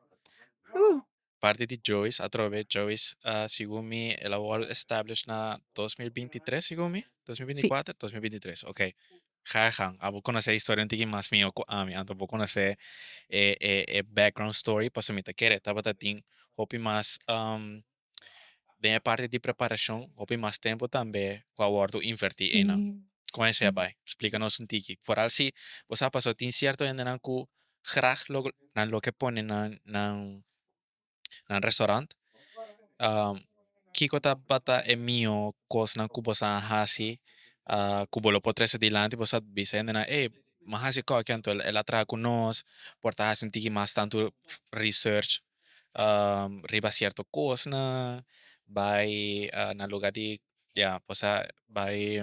Parti di Joey's, atrobe Joey's segun mi el a wòrdu established na 2023 segun mi, 2024, 2023, ok. Ga gang, abo konosé e historia un tiki mas mihó ku ami, anto bo konosé e e e background story pasobra mi ta kere tabata tin hopi mas den e parti di preparashon hopi mas tempu tambe ku a wòrdu invertí einan. Kon esei a bai? Splika nos un tiki. Foral si bo sa pasobra tin sierto hendenan ku grag lo nan lo ke pone nan nan nan restaurant. Kiko tabata e mihó kosnan ku boso a hasi ku bo lo por trese dilanti? Boso a bisa hendenan, ey, mi a hasi kòki anto el a traha ku nos, por ta hasi un tiki mas tantu research riba sierto kosnan, bai na luga di, ya, bo sa bai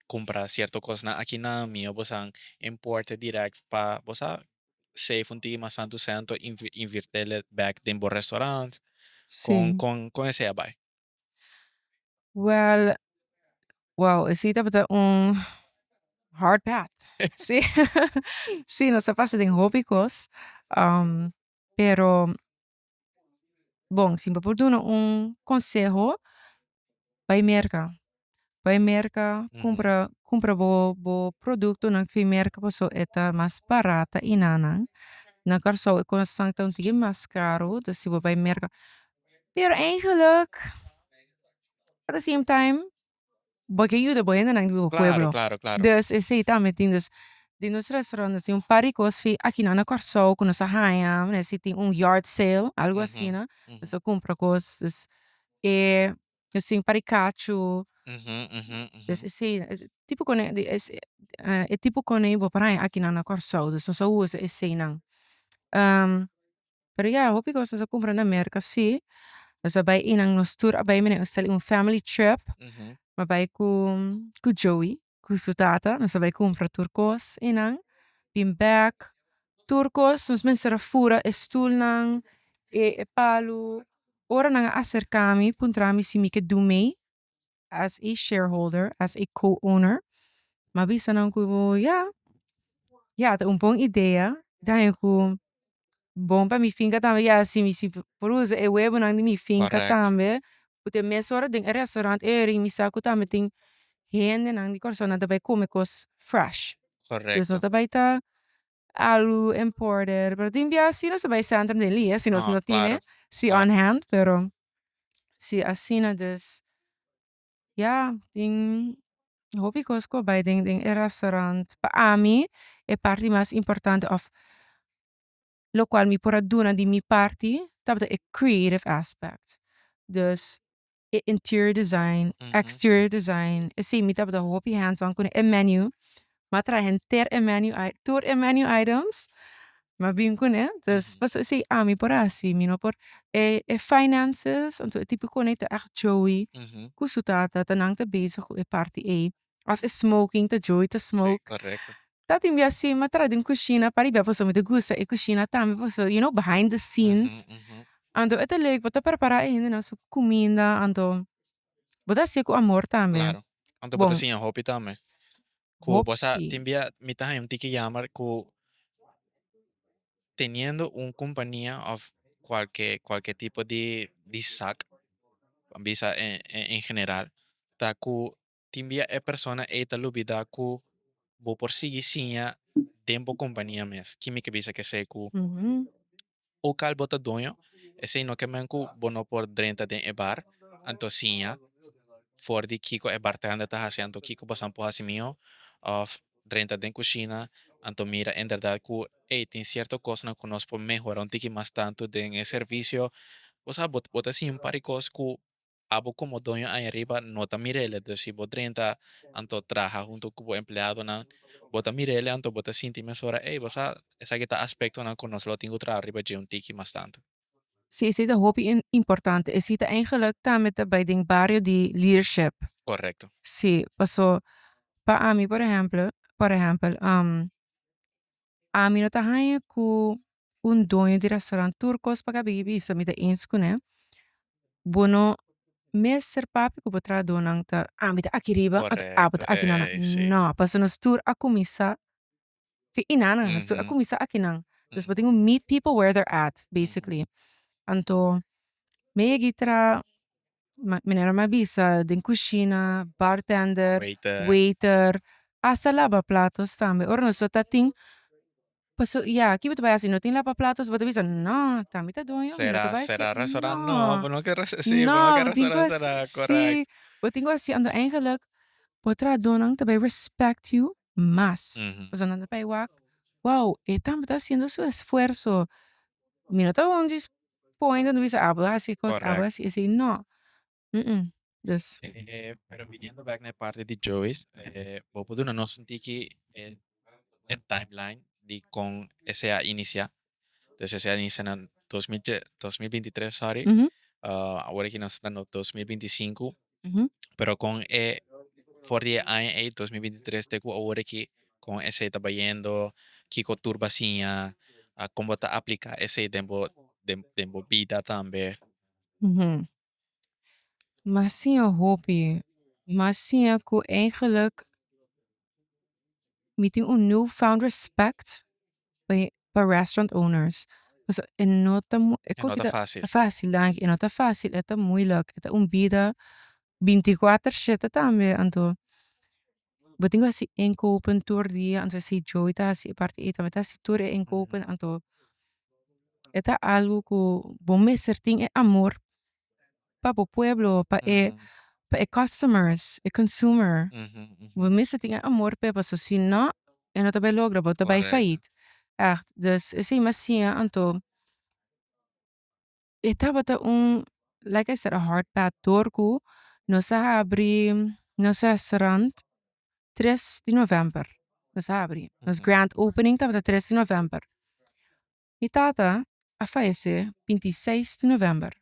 kumpra sierto kosnan akinan, mihó boso a importe dirèkt pa bo sa save un tiki mas tantu sèn anto invirtele bèk den bo restaurant. Kon kon esei a bai? Well, wow, esei tabata un hard path. Sí, sí, nos a pasa den hopi kos, pero bon, si bo por duna un konseho, bai Merka. Bai Merka, kumpra bo produktonan fi Merka pasobra e ta mas barata enanan. Na Kòrsou e kosnan ta un tiki mas karu, dus si bo bai Merka. Pero eigenlijk, at the same time, bo ke yuda bo hendenan di bo pueblo. Dus esei tambe tin. Dus den nos restaurant nos tin un par di kos fi akinan na Kòrsou ku nos a haña, manera si tin un yard sale, algo asina, nos a kumpra kos. Dus e nos tin un par di kachu. Dus esei tipo kone e tipo kone bo por haña akinan na Kòrsou. Dus nos a usa eseinan. Pero ya, hopi kos nos a kumpra na Merka si. Nos a bai einan, nos tur a bai manera nos un family trip. Mi a bai ku Joey, ku su tata, nos a bai kumpra tur kos einan, bin bèk, tur kos nos mester a fura e stulnan, e palu. Ora nan a aserká mi puntra mi si mi ke dun mee as a shareholder, as a co-owner, mi a bisa nan ku ya, ya ta un bon idea, ta haña ku bon pa mi finka tambe, ya si mi si por usa e webonan di mi finka tambe, ku ta e mesora den e restaurant eri mi sa ku tambe tin hendenan di Kòrsou nan ta bai kome kos fresh. Dus no ta bai ta algu imported, pero tin bia si nos ta bai Centrum den lia si nos no tine, si on hand, pero si asina dus ya tin hopi kos ku a bai den e restaurant. Pa ami e parti mas importante òf lokual mi por a duna di mi parti tabata e creative aspect. Dus e interior design, exterior design, esei mi tabata hopi hands on ku e menu. Mi a traha henter e menu, tur e menu items mi a bin kuné. Dus pasobra esei ami por hasi, mi no por e finances anto e tipo kos ta ègt Joey ku su tata ta nan ta bezig ku e parti ei. Òf e smoking ta Joey ta smoke. Ta tin bia si mi a traha den kushina pariba pasobra mi ta gusta e kushina tambe pasobra you know behind the scenes. Anto e ta leuk bo ta prepara e hendenan su kuminda anto bo ta hasié ku amor tambe. Claro. Anto bo ta siña hopi tambe. Ku bo sa tin bia mi ta haña un tiki jammer ku teniendo un kompania òf kualke tipo di sak, bisa en general, ta ku tin bia e persona ei ta lubida ku bo por sigui siña den bo kompania mes. Ki mi ke bisa kesei ku okal bo ta doño, esei no ke men ku bo no por drenta den e bar anto siña for di kiko e bartender ta hasi anto kiko boso por hasi mihó òf drenta den kushina anto mira enbèrdat ku ey tin sierto kosnan ku nos por mehorá un tiki mas tantu den e servisio. Bo sa bo ta siña un par di kos ku abo komo doño ahi ariba no ta mir'el. Dus si bo drenta anto traha hunto ku bo empleadonan bo ta mir'el anto bo ta sinti mesora ey bo sa esaki ta aspektonan ku nos lo tin ku traha riba dje un tiki mas tantu. Sí, esei ta hopi importante. Esei ta eigenlijk tambe ta bai den bario di leadership. Sí, paso pa ami por ehempel, por ehempel, ami no ta haña ku un doño di restaurant tur kos pa kabi bisa mi ta eens kuné. Bo no mester papia ku bo trahadónan ta ami ta aki riba anto abo ta aki nan. No, paso nos tur a kuminsá fi inanan, nos tur a kuminsá akinan. Dus bo tin ku meet people where they're at basically. Anto mi a yega traha manera mi a bisa den kushina, bartender, waiter, hasta laba platos tambe. Ora nos ta tin paso ya ki bo ta bai hasi no tin laba platos bo ta bisa no ta mi ta doño mi no ta bai hasi no no bo tin ku hasi si bo tin ku hasi anto eigenlijk bo trahadónan ta bai respect you mas pasobra nan ta bai wak wow e tambe ta hasiendo su esfuerso mi no ta un djis point anto bisa abo a hasi abo a hasi esei no. Dus. Pero biniendo back na e parti di Joey's, bo por duna nos un tiki e timeline di con esey a inicia? Dus esey a inicia na 2023, sorry. Awor aki nos ta na 2025. Pero con e for di e aña ey, 2023, te cu awor aki, con esey ta bayendo, kico tur bo a siña, con bo ta aplica esey den bo bida tambe? M'a siña hopi. M'a siña cu eigenlijk mi tin un newfound respect pa restaurant owners. Dus e no ta E no ta facil. Facil, danki. E no ta facil, e ta moeilijk. E ta un bida 24/7 tambe. Anto, bo tin cu haci inkopen tur dia. Anto si Joey ta haci e parti ey tambe ta haci tur e inkopen. Anto, e ta algo cu bo mester tin e amor pa bo pueblo, pa e customers, e consumer. Bo mester tin e amor p'e, paso si no, e no ta bay logra, bo ta bay failliet. Echt. Dus esey m'a siña. Anto, e tabata un, like I said, a hard path door cu nos a habri nos restaurant 3 di november. Nos a habri. Nos grand opening tabata 3 di november. Mi tata a fayece 26 di november.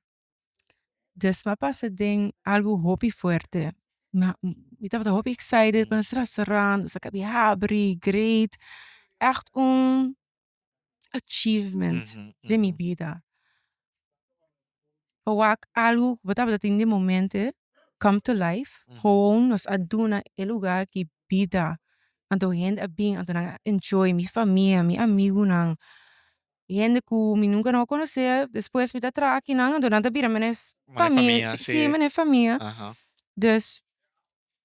Dus m'a pasa den algo hopi fuerte. Ma mi tabata hopi excited pa nos restaurant, nos a caba di habri, great. Echt un achievement den mi bida. Pa wak algo cu bo tabata tin den momento come to life. Gewoon nos a duna e lugar aki bida. Anto hende a bin, anto nan a enjoy, mi famia, mi amigunan. Hende cu mi nunca no a conoce, despues mi ta traha akinan, anto nan ta bira manera Manera famia. Famia, Si, si. Manera famia. Dus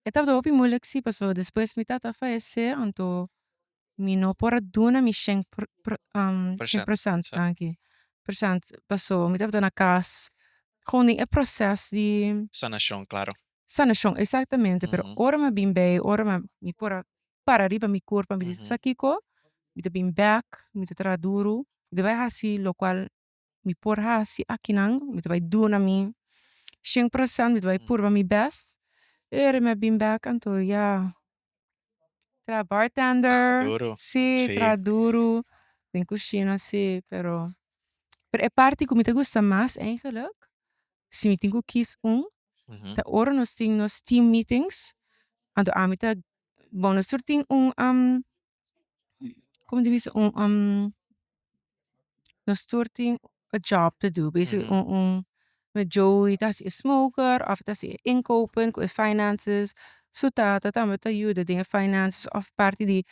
e tabata hopi moeilijk, si, paso despues mi tata a fayece, anto mi no por a duna mi 100 Percent, procent, danki. Percent, paso mi tabata na cas, gewoon den e proces di Sanacion, claro. Sanacion, exactamente. Pero ora mi a bin bij, ora mi por a para riba mi curpa, mi di, "Sa kico? Mi ta bin back, mi ta traha duro, mi ta bay haci locual mi por haci akinan, mi ta bay duna mi 100%, mi ta bay purba mi best." Ora mi a bin back, anto ya, traha bartender, Duro. Si, traha duro den cushina, si, pero e parti cu mi ta gusta mas eigenlijk, si mi tin cu kies un, ta ora nos tin nos team meetings, anto ami ta, bon, nos tur tin un, con ta bisa, nos tur tin a job to do, basically. Un Joey ta haci e smoker of ta haci e inkopen cu e finances, su tata tambe ta yuda den e finances of parti di,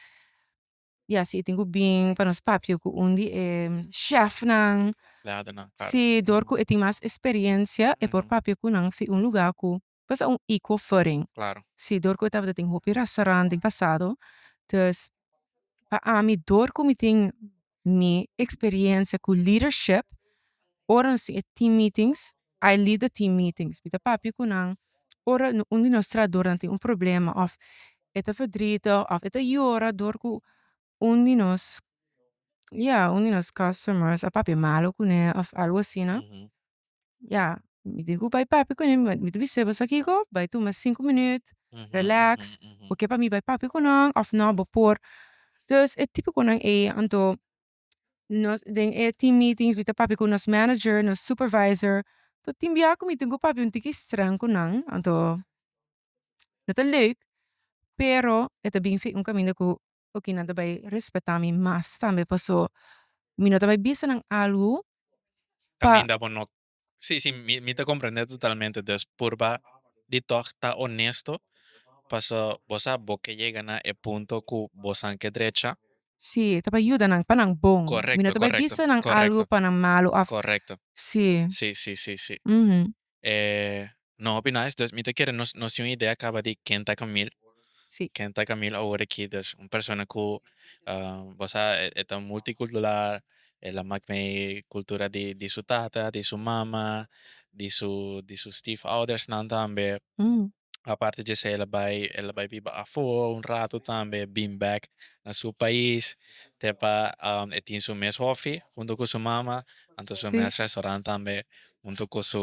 ja, si e tin cu bin pa nos papia cu un di e chefnan. Empleadonan, claro. Si, door cu e tin mas experiencia, e por papia cu nan fi un lugar cu basta un equal footing. Si, door cu e tabata tin hopi restaurant den pasado. Dus pa ami, door cu mi tin mi experiencia cu leadership, ora nos tin e team meetings, I lead the team meetings. Mi ta papia cu nan ora un di nos trahadornan tin un problema of e ta verdrietig of e ta yora door cu un di nos, ja, un di nos customers a papia malo cune of algo asina. Ja, mi tin cu bay papia cune, mi ta bisa: "Bo sa kico? Bay tuma 5 minuut, relax. Bo ke pa mi bay papia cu nan of no, bo por." Dus e tipiconan ey. Anto nos den e team meetings mi ta papia cu nos manager, nos supervisor. To tin bia cu mi tin cu papia un tiki streng cu nan, anto no ta leuk, pero e ta bin fi un caminda cu ok, nan ta bay respeta mi mas tambe, paso mi no ta bay bisa nan algo pa Caminda bo no. Si, mi ta comprende totalmente. Dus purba di toch ta honesto, paso bo sa bo ke yega na e punto cu bo san ke drecha. Si, ta pa yuda nan, pa nan bon. Mi no ta bay bisa nan algo pa nan malo of si. Si. No, hopi nice. Dus mi ta kere nos tin un idea caba di ken ta Camille. Ken ta Camille awor aki. Dus un persona cu bo sa e ta multicultural, el a mak mee cultura di su tata, di su mama, di su stiefoudersnan tambe. Aparte di esey el a bay biba afo un rato tambe, bin back na su pais, te pa e tin su mes hoffi hunto cu su mama, anto su mes restaurant tambe hunto cu su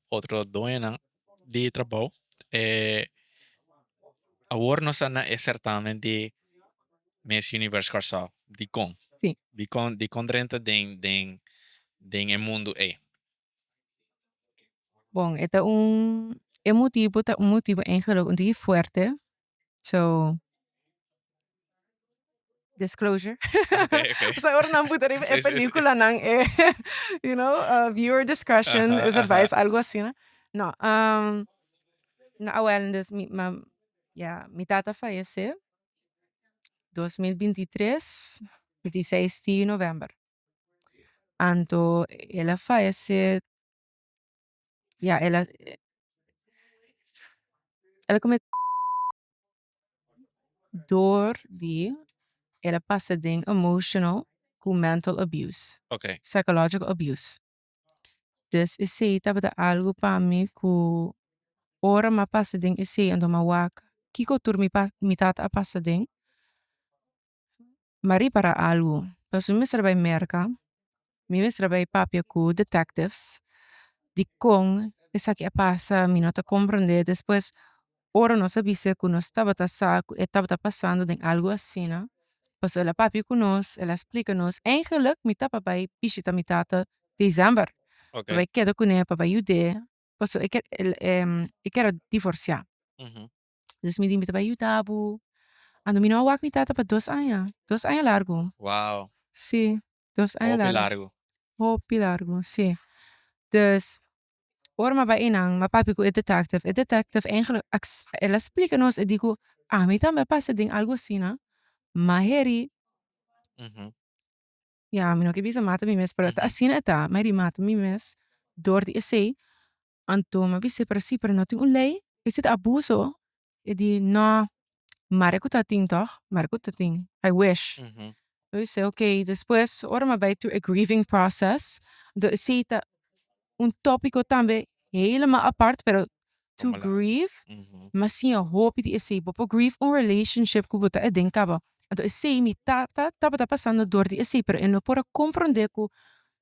otro doñonan. di trabou. Awor nos a na e certamen di Miss Universe Kòrsou. Dikon? Sí. Dikon dikon drenta den den den e mundu ei? Bon, e ta un e motibu ta un motibu eigenlijk un tiki fuerte. So, disclosure. Pasobra ora nan puta riba e peliculanan e viewer discretion is advised, algo asina. No, no awel dus mi ya mi tata a fayece 2023, 26 di november. Anto el a fayece, ya el a el a comete door di el a pasa den emotional cu mental abuse. Psychological abuse. Dus esey tabata algo pa mi cu ora mi a pasa den esey anto mi a wak kico tur mi mi tata a pasa den, mi a ripara algo. Pasobra mi mester a bay Merca, mi mester a bay papia cu detectives dicon esaki a pasa, mi no ta comprende. Despues ora nos a bisa cu nos tabata sa cu e tabata pasando den algo asina, pasobra el a papia cu nos, el a splica nos. Eigenlijk mi tabata bay bishita mi tata december, pa bay keda cune, pa bay yude, pasobra e ker e ker a divorcia. Dus mi di mi ta bay yuda bo. Anto mi no a wak mi tata pa dos aña, dos aña largo. Si, 2 aña Hopi largo. Largo. Hopi largo, si. Dus ora mi a bay einan, mi a papia cu e detective. E detective eigenlijk el a splica nos, e di cu ami tambe a pasa den algo asina, ma heri, ya, mi no ke bisa mata mi mes, pero ta asina e ta, mi a heri mata mi mes door di esey. Anto mi a bis'e, pero si, pero no tin un ley, esey ta abuso. E di, no, mare cu ta tin toch, mare cu ta tin, I wish. Mi bis'e, ok, despues ora mi a bay through e grieving process, anto esey ta un topico tambe helemaal apart, pero to Como grieve, mi a siña hopi di esey. Bo por grieve un relationship cu bo ta aden caba. Anto esey mi tata tabata pasando door di esey, pero e no por a comprende cu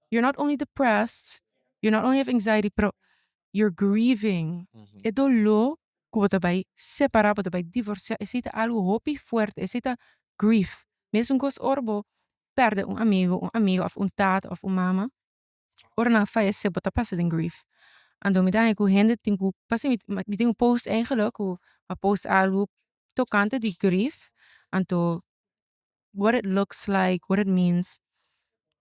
you're not only depressed, you not only have anxiety, pero you're grieving. E dolor cu bo ta bay separa, bo ta bay divorcia, esey ta algo hopi fuerte, esey ta grief. Mesun cos ora bo perde un amigo, un amiga of un tata of un mama, ora nan fayece bo ta pasa den grief. Anto mi ta haña cu hende tin cu, pasobra mi tin un post eigenlijk cu a post algo tocante di grief, anto what it looks like, what it means.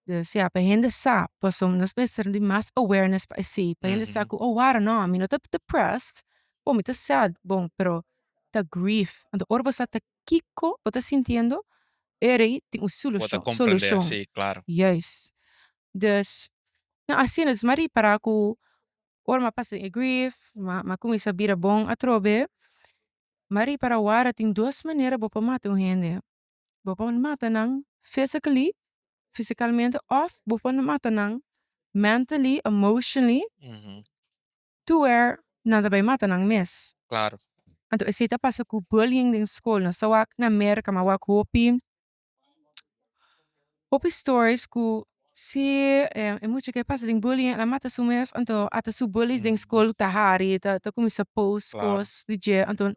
Dus ja, pa hende sa, pasobra nos mester di mas awareness pa esey, pa hende sa cu, oh wara no, mi no ta depressed, bon mi ta sad, bon, pero ta grief. Anto ora bo sa ta kico bo ta sintiendo, eri tin un Bo ta solucion, comprende, solucion. Si, claro. Juist. Dus, no, asina, dus mi a ripara cu ora mi a pasa den e grief, mi a cuminsa bira bon atrobe, mi a ripara wara tin dos manera bo por mata un hende. Bo por mata nan physically, fisicalmente, of bo por mata nan mentally, emotionally, to where nan ta bay mata nan mes. Anto esey ta pasa cu bullying den school. Nos ta wak na Merca, mi a wak hopi, hopi stories cu si e mucha ke pasa den bullying, el a mata su mes, anto ata su bullies den school ta hari, ta cuminsa post cos di dje, anto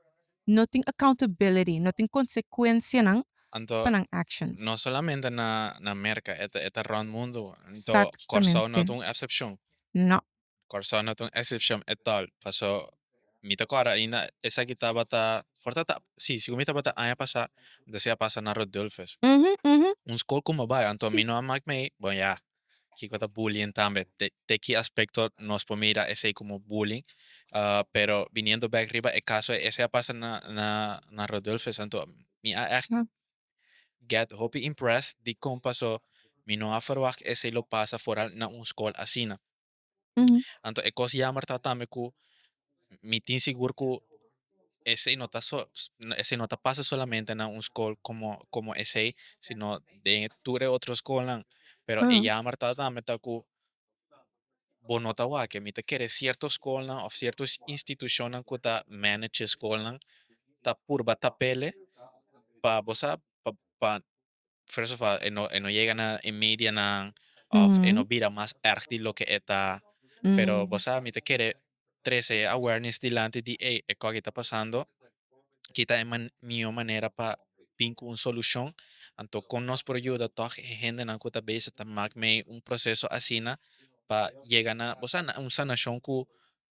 no tin accountability, no tin consecuencianan Anto, pa nan actions. No solamente na Merca, e ta rond mundo. Anto, Kòrsou no ta un excepcion. No. Kòrsou no ta un excepcion at all. Paso, mi ta kòrda ainda esaki tabata, por ta, si, segun mi tabata aña pasá, entonces a pasa na Rodolphus. Un skol ku mi bai, anto mi no a mak mei, bon ya, kiko ta bullying tambe, te ki aspekto nos por mira esei komo bullying, pero viniendo bek riba e kaso esei a pasa na Rodolphus, anto mi a echt get hopi impressed dikon paso mi no a verwacht esei lo pasa foral na un skol asina. Anto e kos jammer ta tambe ku mi tin sigur ku esei no ta pasa solamente na un skol como esei, sino den tur e otro skolnan. Pero e jammer ta tambe ta ku bo no ta wak, mi ta kere sierto skolnan òf sierto institushonnan ku ta manage skolnan ta purba tap'ele pa bo sa pa first of all e no yega na e medianan òf e no bira mas erg di loke e ta, pero bo sa mi ta kere. Trese e awareness dilanti di ey, e kos aki ta pasando, ki ta e mihó manera pa bin ku un solushon, anto kon nos por yuda tòg e hendenan ku ta bezig ta mak mei un proseso asina pa yega na, bo sa, na un sanashon ku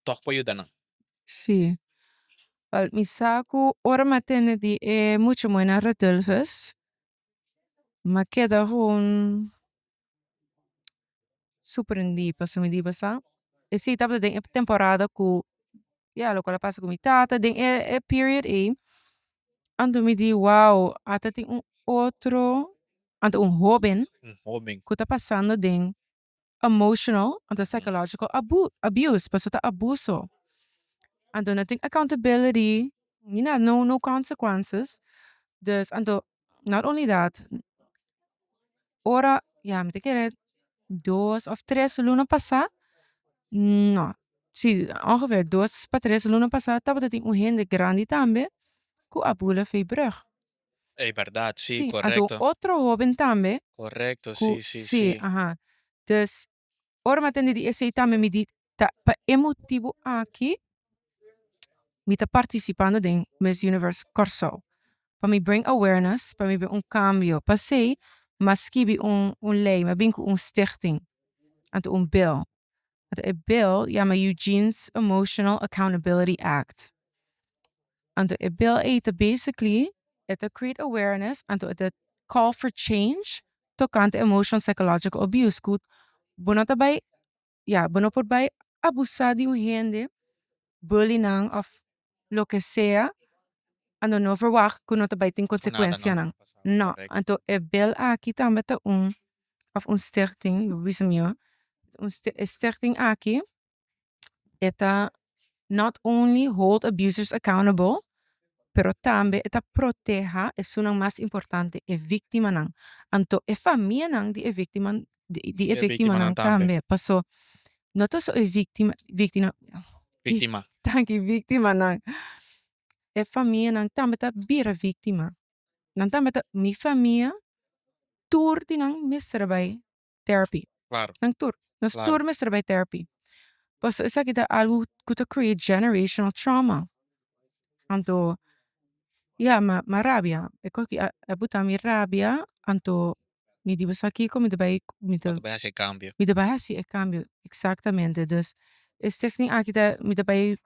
tòg por yuda nan. Sí. Wel, mi sa ku ora mi a tende di e mucha muhénan Radulphus, mi a keda gewoon sorprendí pasobra mi di bo sa, esei tabata den e temporada ku ya lokual a pasa ku mi tata den e period ei, anto mi di wow, ata tin un otro, anto un hóben Un hóben. Ku ta pasando den emotional anto psychological abuse, pasobra ta abuso. Anto no tin accountability ni nada, no, no consequences. Dus anto not only that, ora ya mi ta kere 2 of 3 luna pasá, no, si, ongeveer 2 pa 3 luna pasá tabata tin un hende grandi tambe ku a bula for di brug. Ey, bèrdat, sí. Sí, anto otro hóben tambe ku sí, aha. Dus ora mi a tende di esei tambe, mi di ta pa e motibu aki mi ta partisipando den Miss Universe Kòrsou. Pa mi bring awareness, pa mi bring un kambio. P'esei m'a skibi un lei, m'a bin ku un stichting, anto un bill. Anto e bill yama Eugene's Emotional Accountability Act. Anto e bill ei ta basically e ta create awareness, anto e ta call for change tokante emotional psychological abuse ku bo no ta bai, ya, bo no por bai abusá di un hende, bully nan òf loke sea, anto no verwacht ku no ta bai tin konsekuensianan. No, anto e bill aki tambe ta un òf un stichting, bo bisa mihó, un e stichting aki e ta not only hold abusers accountable, pero tambe e ta protehá esunnan mas importante, e víktimanan. Anto e famianan di e víktima, di e E víktimanan víktimanan tambe. Tambe. Paso no ta so e víktima, víktima, Víktima. Danki, víktimanan. E famianan tambe ta bira víktima. Nan tambe ta, mi famia, tur di nan mester bai therapy. Nan tur. Nos tur mester bai therapy. Paso esaki ta algu ku ta create generational trauma. Anto, ya, m'a rabia. E kos aki a buta mi rabia, anto mi di bo sa kiko, mi ta bai mi ta Bo ta bai hasi e kambio. Mi ta bai hasi e kambio, eksaktamente. Dus e stichting aki ta, mi ta bai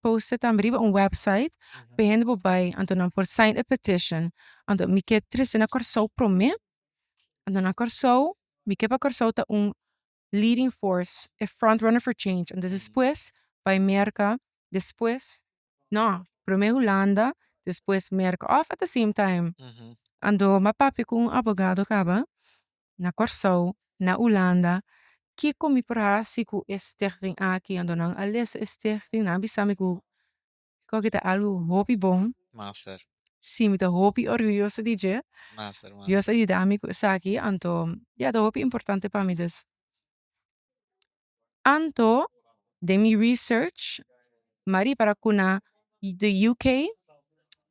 post tambe riba un website pa hende por bai, anto nan por sign a petition. Anto mi ke trese na Kòrsou promé, anto na Kòrsou, mi ke pa Kòrsou ta un leading force, e front runner for change. Anto despues bai Merka, despues, no, promé Hulanda, despues Merka òf at the same time. Anto m'a papia ku un abogado kaba na Kòrsou, na Hulanda, kiko mi por hasi ku e stichting aki. Anto nan a lesa e stichting, nan a bisa mi ku kos ta algu hopi bon. Master. Sí, mi ta hopi orguyoso di dje. Master, master. Dios a yuda mi ku esaki, anto ya, ta hopi importante pa mi dus. Anto den mi research m'a ripara ku na the UK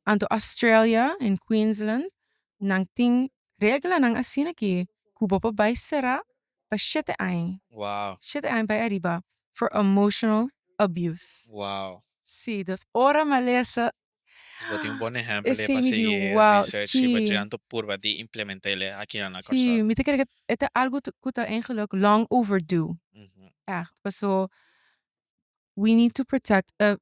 anto Australia en Queensland nan tin reglanan asina aki ku bo por bai será pa 7 aña. 7 aña bai ariba for emotional abuse. Sí, dus ora m'a lesa Dus bo tin un bon ehèmpel esei pa mi di sigui wow, research riba dje anto purba di implement'é aki na Kòrsou. Sí, mi ta kere e ta algu ku ta eigenlijk long overdue. Echt, paso we need to protect a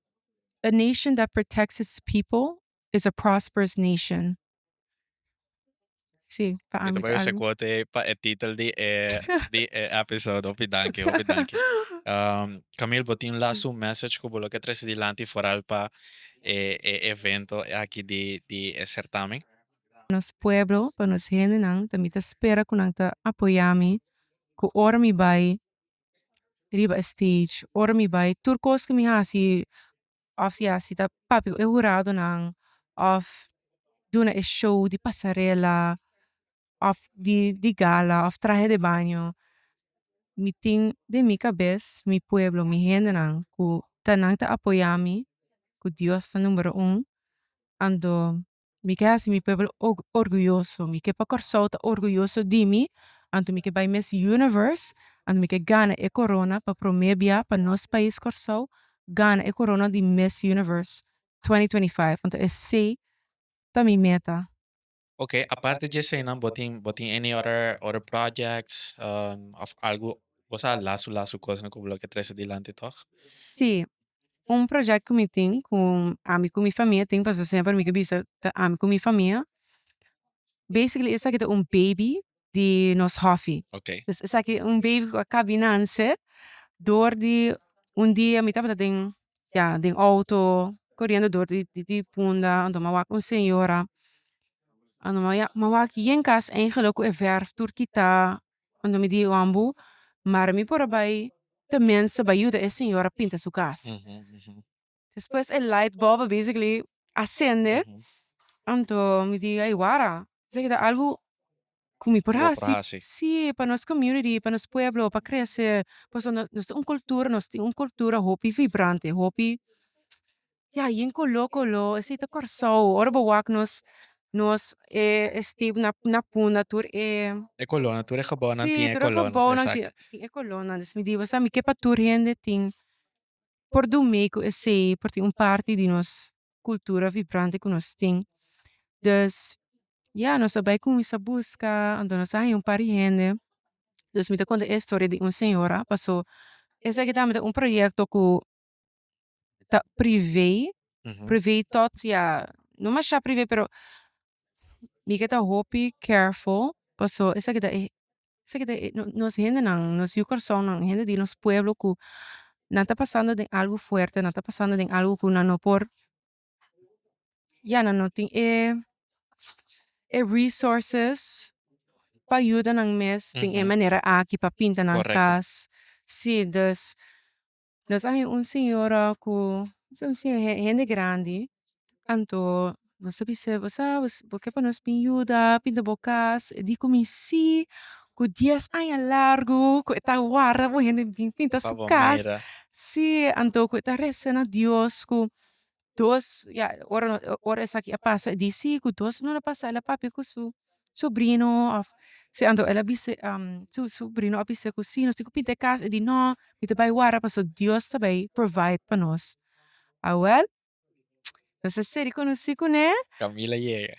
nation that protects its people is a prosperous nation. Sí, pa Mi ta ami bai ta usa algu. quote pa e titel di e episode. Hopi danki, hopi danki. Camille, bo tin last un message ku bo lo ke trese dilanti foral pa e evento aki di e certamen? Nos pueblo, pa nos hendenan, ta mi ta spera ku nan ta apoyá mi, ku ora mi bai riba e stage, ora mi bai tur kos ku mi hasi, òf ya si ta papia ku e huradonan, òf duna e show di pasarela, òf di gala, òf trahe de baño, mi tin den mi kabes mi pueblo, mi hendenan ku ta nan ta apoyá mi, ku Dios ta number un. Anto mi ke hasi mi pueblo orguyoso, mi ke pa Kòrsou ta orguyoso di mi, anto mi ke bai Miss Universe, anto mi ke gana e korona pa promé bia pa nos pais Kòrsou. gana e korona di Miss Universe 2025. Anto esei ta mi meta. Ok, aparte di eseinan bo tin any other projects of algo, bo sa lasu lasu kosnan ku bo lo ke trese dilanti, toch? Sí, un proyekto ku mi tin, ku ami ku mi famia tin, pasobra semper mi ke bisa ta ami ku mi famia. Basically esaki ta un baby di nos hòfi. Dus esaki un baby ku a kaba nase dor di un dia mi tabata den, ja, den outo koriendo dor di Punda, anto mi a wak un señora. Anto ja, mi a wak yen kas eigenlijk ku e verf tur kitá. Anto mi di ambu, maar mi por a bai tenminste bai yuda e señora pinta su kas. Despues e light bulb basically a sende. Anto mi di: "Ey, wara, esaki ta algu ku mi por Bo por hasi." hasi. Sí, pa nos community, pa nos pueblo, pa krese. Pasobra nos ta un kultura, nos tin un kultura hopi vibrante, hopi, ja, yen koló koló, esei ta Kòrsou. Ora bo wak nos e stip na Punda, tur e E kolónan, tur e gebouwnan Sí, tin e tur e kolónan, gebouwnan tin e kolónan. Dus mi di, bo sa, mi ke pa tur hende tin por duna mee ku esei, por tin un parti di nos kultura vibrante ku nos tin. Dus ja, nos a bai kuminsá buska, anto nos a haña un par di hende. Dus mi ta konta e historia di un señora, paso esaki tambe ta un proyekto ku ta privé, privé tot, ja, no masha privé, pero mi ke ta hopi careful, paso esaki ta nos hendenan, nos yu Kòrsounan, hende di nos pueblo ku nan ta pasando den algu fuerte, nan ta pasando den algu ku nan no por, ja, nan no tin e resources pa yuda nan mes den e manera aki pa pinta nan kas. Sí, dus nos a haña un señora ku un hende grandi, anto nos a bis'é: "Bo sa, bo ke pa nos bin yuda pinta bo kas?" E di ku mi sí, ku 10 aña largu ku e ta warda pa hende bin pinta Pa su bo kas. mira. Sí, anto ku e ta resa na Dios ku dos, ja, ora esaki a pasa, e di sí ku 2 luna pasá el a papia ku su sobrino òf sí, anto el a bisa, su sobrino a bis'é ku sí, nos tin ku pinta e kas. E di: "No, mi ta bai warda pasobra Dios ta bai provide pa nos." Awèl, nos a seri konosí kuné. Camila yega.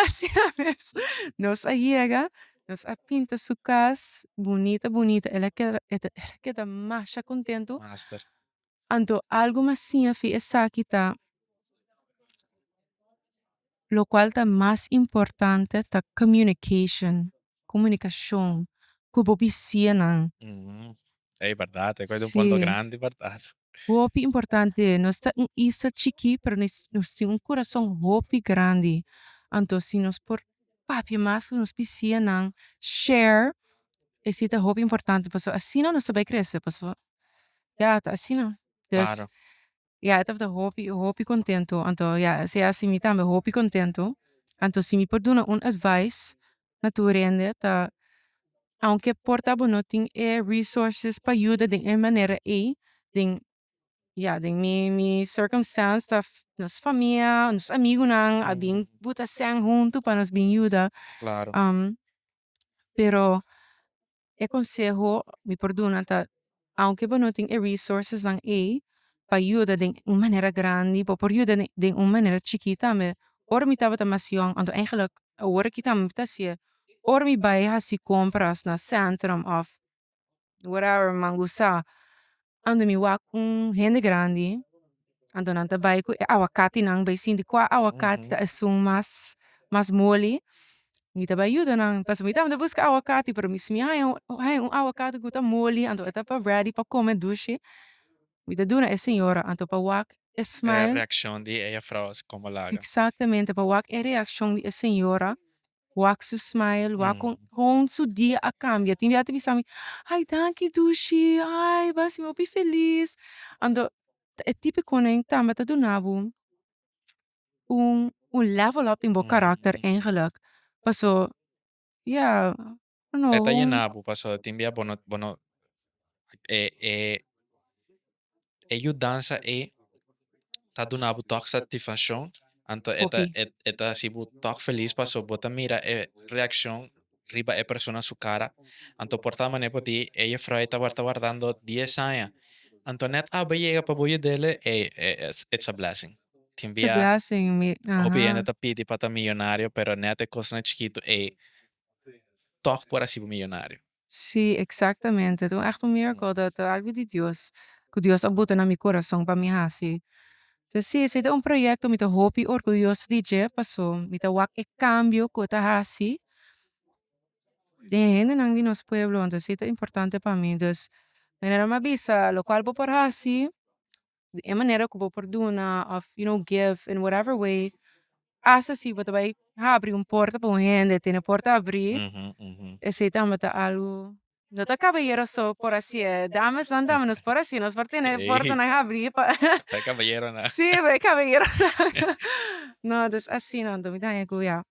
Asina mes. Nos a yega, nos a pinta su kas bunita bunita. El a keda masha kontentu. Master. Anto algu mas siña fi esaki ta lokual ta mas importante ta communication, komunikashon ku bo bisiñanan. Ey, bèrdat, e un punto grandi, bèrdat. Hopi importante. Nos ta un isla chikí, pero nos tin un kurason hopi grandi. Anto si nos por papia mas ku nos bisiñanan, share, esei ta hopi importante, pasobra asina nos ta bai krese, pasobra ja, ta asina. Dus ja, e tabata hopi hopi kontentu. Anto ja, esei a hasi mi tambe hopi kontentu. Anto si mi por duna un advice na tur hende, ta aunke por ta bo no tin e resources pa yuda den e manera ei, den, ja, den mi circumstance ta nos famia, nos amigunan a bin buta sèn huntu pa nos bin yuda. Pero e konseho mi por duna ta aunke bo no tin e resources nan ei pa yuda den un manera grandi, bo por yuda den un manera chikí tambe. Ora mi tabata mas yòn, anto eigenlijk awor aki tambe mi ta hasié, ora mi bai hasi kompras na Centrum òf whatever Mangusa, anto mi wak un hende grandi, anto nan ta bai ku e awakatinan bai sinti kua awakati ta esun mas moli, mi ta bai yuda nan, pasobra mi tambe ta buska awakati, pero si mi haña un awakati ku ta moli, anto e ta pa ready pa kome dushi, mi ta duna e señora, anto pa wak e E smile. reakshon di e juffrouw komo laga. Eksaktamente, pa wak e reakshon di e señora, wak su smile, wak kon su dia a kambia. Tin bia ta bisa mi: "Ai, danki dushi, ai, bo a hasi mi hopi felis." Anto e típikonan tambe ta duna bo un level up den bo karakter eigenlijk. Paso ja, no. E ta yena bo, pasobra tin bia bo no e yudansa ei ta duna bo tòg satisfakshon, anto Hopi. e ta hasi bo tòg felis, pasobra bo ta mira e reakshon riba e persona su kara. Anto por ta manera por di e juffrouw ei tabata wardando 10 aña. Anto net abo yega pa bo yud'ele, ey, it's a blessing. Tin It's a bia blessing, mi, hopi hende aha. ta pidi pa ta miyonario, pero net e cosnan chikito ey toch por haci bo miyonario. Sí, exactamente. Ta echt un miracle, ta algo di Dios, cu Dios a buta na mi corazon pa mi haci. Entonces sí, esey ta un proyecto mi ta hopi orguyoso di dje, paso mi ta wak e cambio cu e ta haci den e hendenan di nos pueblo, entonces sí ta importante pa mi. Dus manera mi a bisa, locual bo por haci, e manera cu bo por duna of give in whatever way, hasta si bo ta bay habri un porta pa un hende, tene porta abri, esey tambe ta algo. No ta caballero so por hacié, damesnan tambe nos por haci, nos por tene portanan habri pa. Pa e caballeronan. Sí, pa e caballeronan. No, dus asina, anto mi ta haña cu ya,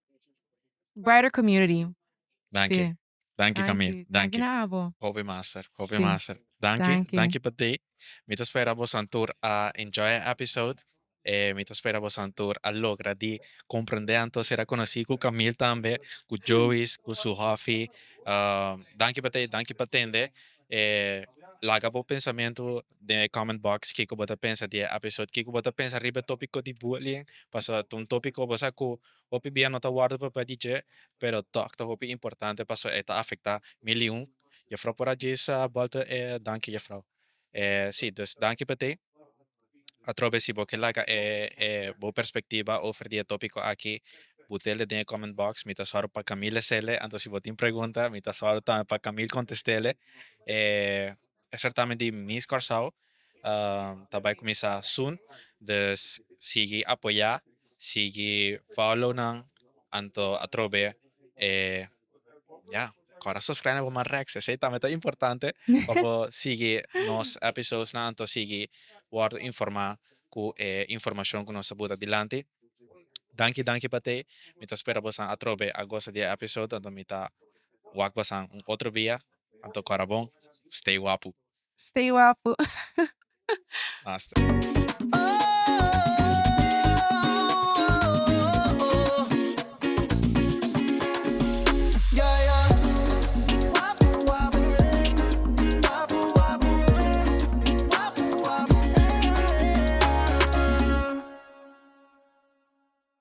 brighter community. Danki. Sí. Danki Camille. Danki. Danki Danki. na abo. Hopi master. Hopi Sí. master. Danki. Danki. Danki pa ti. Mi ta spera boso tur a enjoy e episode. Mi ta spera boso tur a logra di comprende anto sera conoci cu Camille tambe, cu Joey's, cu su hoffi. Danki pa ti, danki pa tende. Laga bo pensamento den e comment box kico bo ta pensa di e episode, kico bo ta pensa riba e topico di bullying, pasobra ta un topico bo sa cu hopi bia no ta wordo papia di dje, pero toch ta hopi importante pasobra e ta afecta mil y un. Juffrouw por a djis bolta e danki juffrouw. Si, dus danki pa ti. Atrobe si bo ke laga e bo perspectiva over di e topico aki, butele den e comment box, mi ta sòru pa Camille lesele, anto si bo tin pregunta mi ta sòru tambe pa Camille contestele. E certamen di Miss Kòrsou ta bai kuminsá soon, dus sigui apoyá, sigui follow nan, anto atrobe e ya, kòrda subscribe na bo man Rex, esei tambe ta importante pa bo sigui nos episodesnan, anto sigui wòrdu informá ku e informashon ku nos ta buta dilanti. Danki danki pa tei, mi ta spera bosan atrobe a gosa di e episode, anto mi ta wak bosan un otro bia. Anto kòrda bon, stay wapu. Stay wapu. Master.